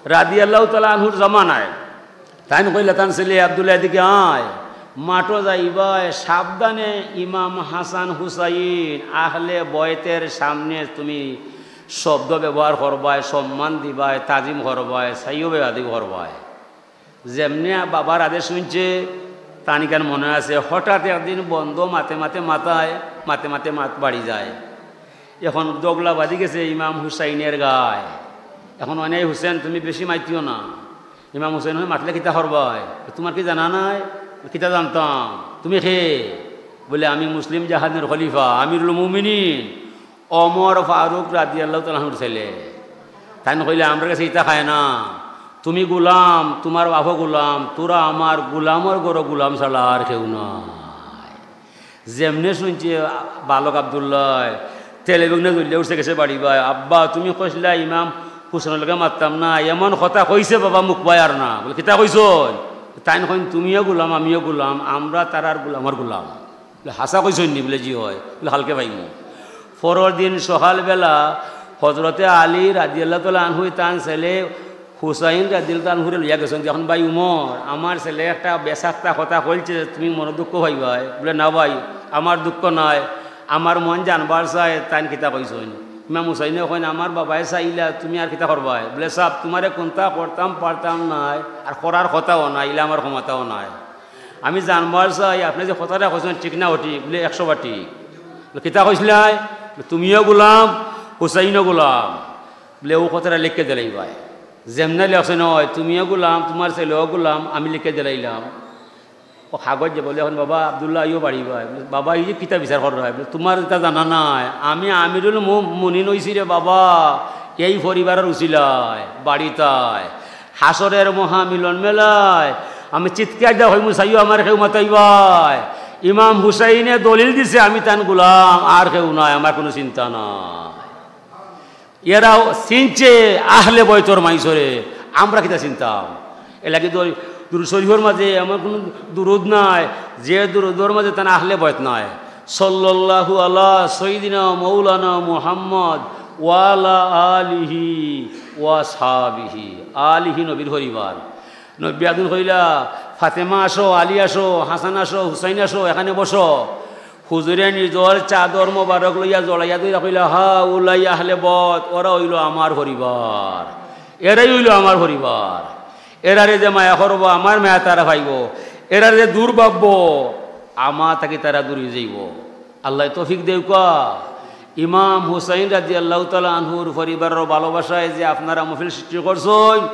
রাদিয়াল্লাহু তাআলা আনহুর জামানায় তাইন কইলা, "তান ছেলে আব্দুল্লাহ, এদিকে আয়, মাঠো যাইবায়, সাবধানে ইমাম হাসান হুসাইন আহলে বয়তের সামনে তুমি শব্দ ব্যবহার করবায়, সম্মান দিবায়, তাজিম করবায়, সাইয়্যিব বেয়াদবি করবায়।" যেমনে বাবার আদেশ হুনছে, তান ইখান মনো আছে, হঠাৎ একদিন বন্দ মাতে মাতে মাতায়, মাতে মাতে মাত বাড়ি যায়। এখন দগলা বাজি গেছে ইমাম হুসাইনের গায়। এখন অনে, "হুসেন, তুমি বেশি মাতিও না।" ইমাম হুসেন মাতলে কিতা করবায়? "তুমার কি জানা নাই?" "কিতা জানতাম? তুমি কে?" বলে, "আমি মুসলিম জাহানের খলিফা, আমিরুল মুমিনিন, ওমর ফারুক রাদিয়াল্লাহু তাআলা আনহুর ছেলে।" তাইন কইলা, "আমরার গেছে ইতা খায় না। তুমি গুলাম, তুমার বাপও গুলাম, তোরা আমার গুলামর ঘরো গুলাম ছাড়া আর কেউ নাই।" যেমনে হুনছে বালক আব্দুল্লাহ, তেলে বেগুনে জ্বলিয়া উঠছে, গেছে বাড়ি বায়। "আব্বা, তুমি কইছলা ইমাম হুসেনর লগে মাততাম না, এমন কথা কইছে বাবা, মুখ বায় আর না।" বলে, "কিতা কইছইন?" তাইন কইন, "তুমিও গুলাম, আমিও গুলাম, আমরা তারার গুলামর গুলাম।" বলে, "হাছা কইছইন নি?" বলে, "জি অয়।" বলে, "কালকে পাইমু।" পরর দিন সকালবেলা হজরতে আলী রাদিয়াল্লাহু তাআলা আনহু তান ছেলে হুসাইন রাদিয়াল্লাহু তাআলা আনহুরে লইয়া গেছইন। "এখন ভাই উমর, আমার ছেলে একটা বেসাক্তা কথা কইছে, তুমি মনো দুঃখ পাইবায়।" বলে, "না ভাই, আমার দুঃখ নাই, আমার মন জানবার চায় তাইন কিতা কইছইন।" ইমাম হুসাইনে কইন, "আমার বাবায় চাইলা, তুমি আর কিতা করবায়?" বলে, "সাব, তুমারে কুন্তা করতাম পারতাম নায়, আর করার কথাও নাই, ইলা আমার ক্ষমতাও নাই। আমি জানবার চাই, আপনে যে কথাটা কইছইন ঠিক না অঠিক?" বলে, "একশো বার ঠিক।" বলে, "কিতা কইছলায়?" বলে, "তুমিও গুলাম, হুসাইনও গুলাম।" বলে, "অউ কথাটা লেখিয়া দিলাইবায়।" যেমনে লেখছইন, "অয়, তুমিও গুলাম, তুমার ছেলেও গুলাম, আমি লেখিয়া দিলাইলাম।" অউ কাগজ যে বলে, "এখন বাবা আব্দুল্লাহ আইও বাড়ি বায়।" বলে, "বাবা, ই যে কিতা বিচার কররায়?" বলে, "তুমার ইতা জানা নাই, আমি আমিরুল মু-, মুমিনিন অইছি রে বাবা, এই পরিবারর উছিলায়, বাড়িত আয়। হাশরের মহামিলন মেলায় আমি চিৎকার দিয়া কইমু, 'চাইও আমারে কেউ মাতাইবায়।' ইমাম হুসাইনে দলিল দিছে, আমি তান গুলাম, আর কেউ নাই, আমার কুনু চিন্তা নাই।" এরা চিনছে আহলে বয়তর মাইনষরে, আমরা কিতা চিনতাম? এরলাগি তো দুরুদ শরিফর মাজে এমন কুনু দুরুদ নাই যে দুরুদর মাজে তান আহলে বয়ত নাই। সাল্লাল্লাহু আলা সাইয়্যিদিনা মাওলানা মুহাম্মদ ওয়া আলা আলিহি ওয়া সাহবিহি। আলিহি নবীর পরিবার। নবী আদম কইলা, "ফাতেমা আসো, আলী আসো, হাসান আসো, হুসাইন আসো, এখানে বসো।" হুজুরে নিজর চাদর মোবারক লইয়া জড়াইয়া ধইরা কইলা, "হাউলাই আহলে বয়ত, ওরা অইলো আমার পরিবার, এরাই অইলো আমার পরিবার। এরারে যে মায়া করবো, আমার মায়া তারা পাইবো, এরারে যে দূর ভাববো, আমার থাকি তারা দূর অইযাইবো।" আল্লায় তৌফিক দেউক্কা। ইমাম হুসাইন রাদিয়াল্লাহু তাআলা আনহুর পরিবারর ভালোবাসায় যে আপনারা মহফিল সৃষ্টি করছইন,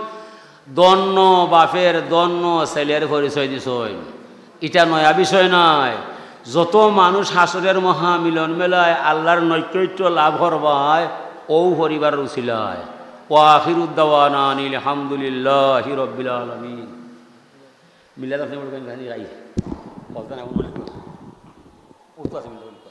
ধন্য বাপের ধন্য ছেলের পরিচয় দিছইন। ইটা নয়া বিষয় নায়। যত মানুষ হাশরের মহামিলন মেলায় আল্লাহর নৈকট্য লাভ করবায়, অউ পরিবারর উছিলায়। ওয়া আখিরু দাওয়ানা আনিল হামদুলিল্লাহি রাব্বিল আলামিন। মিলাদ আপনি বলবেন, গান গাই। বলতে না, বলতে না।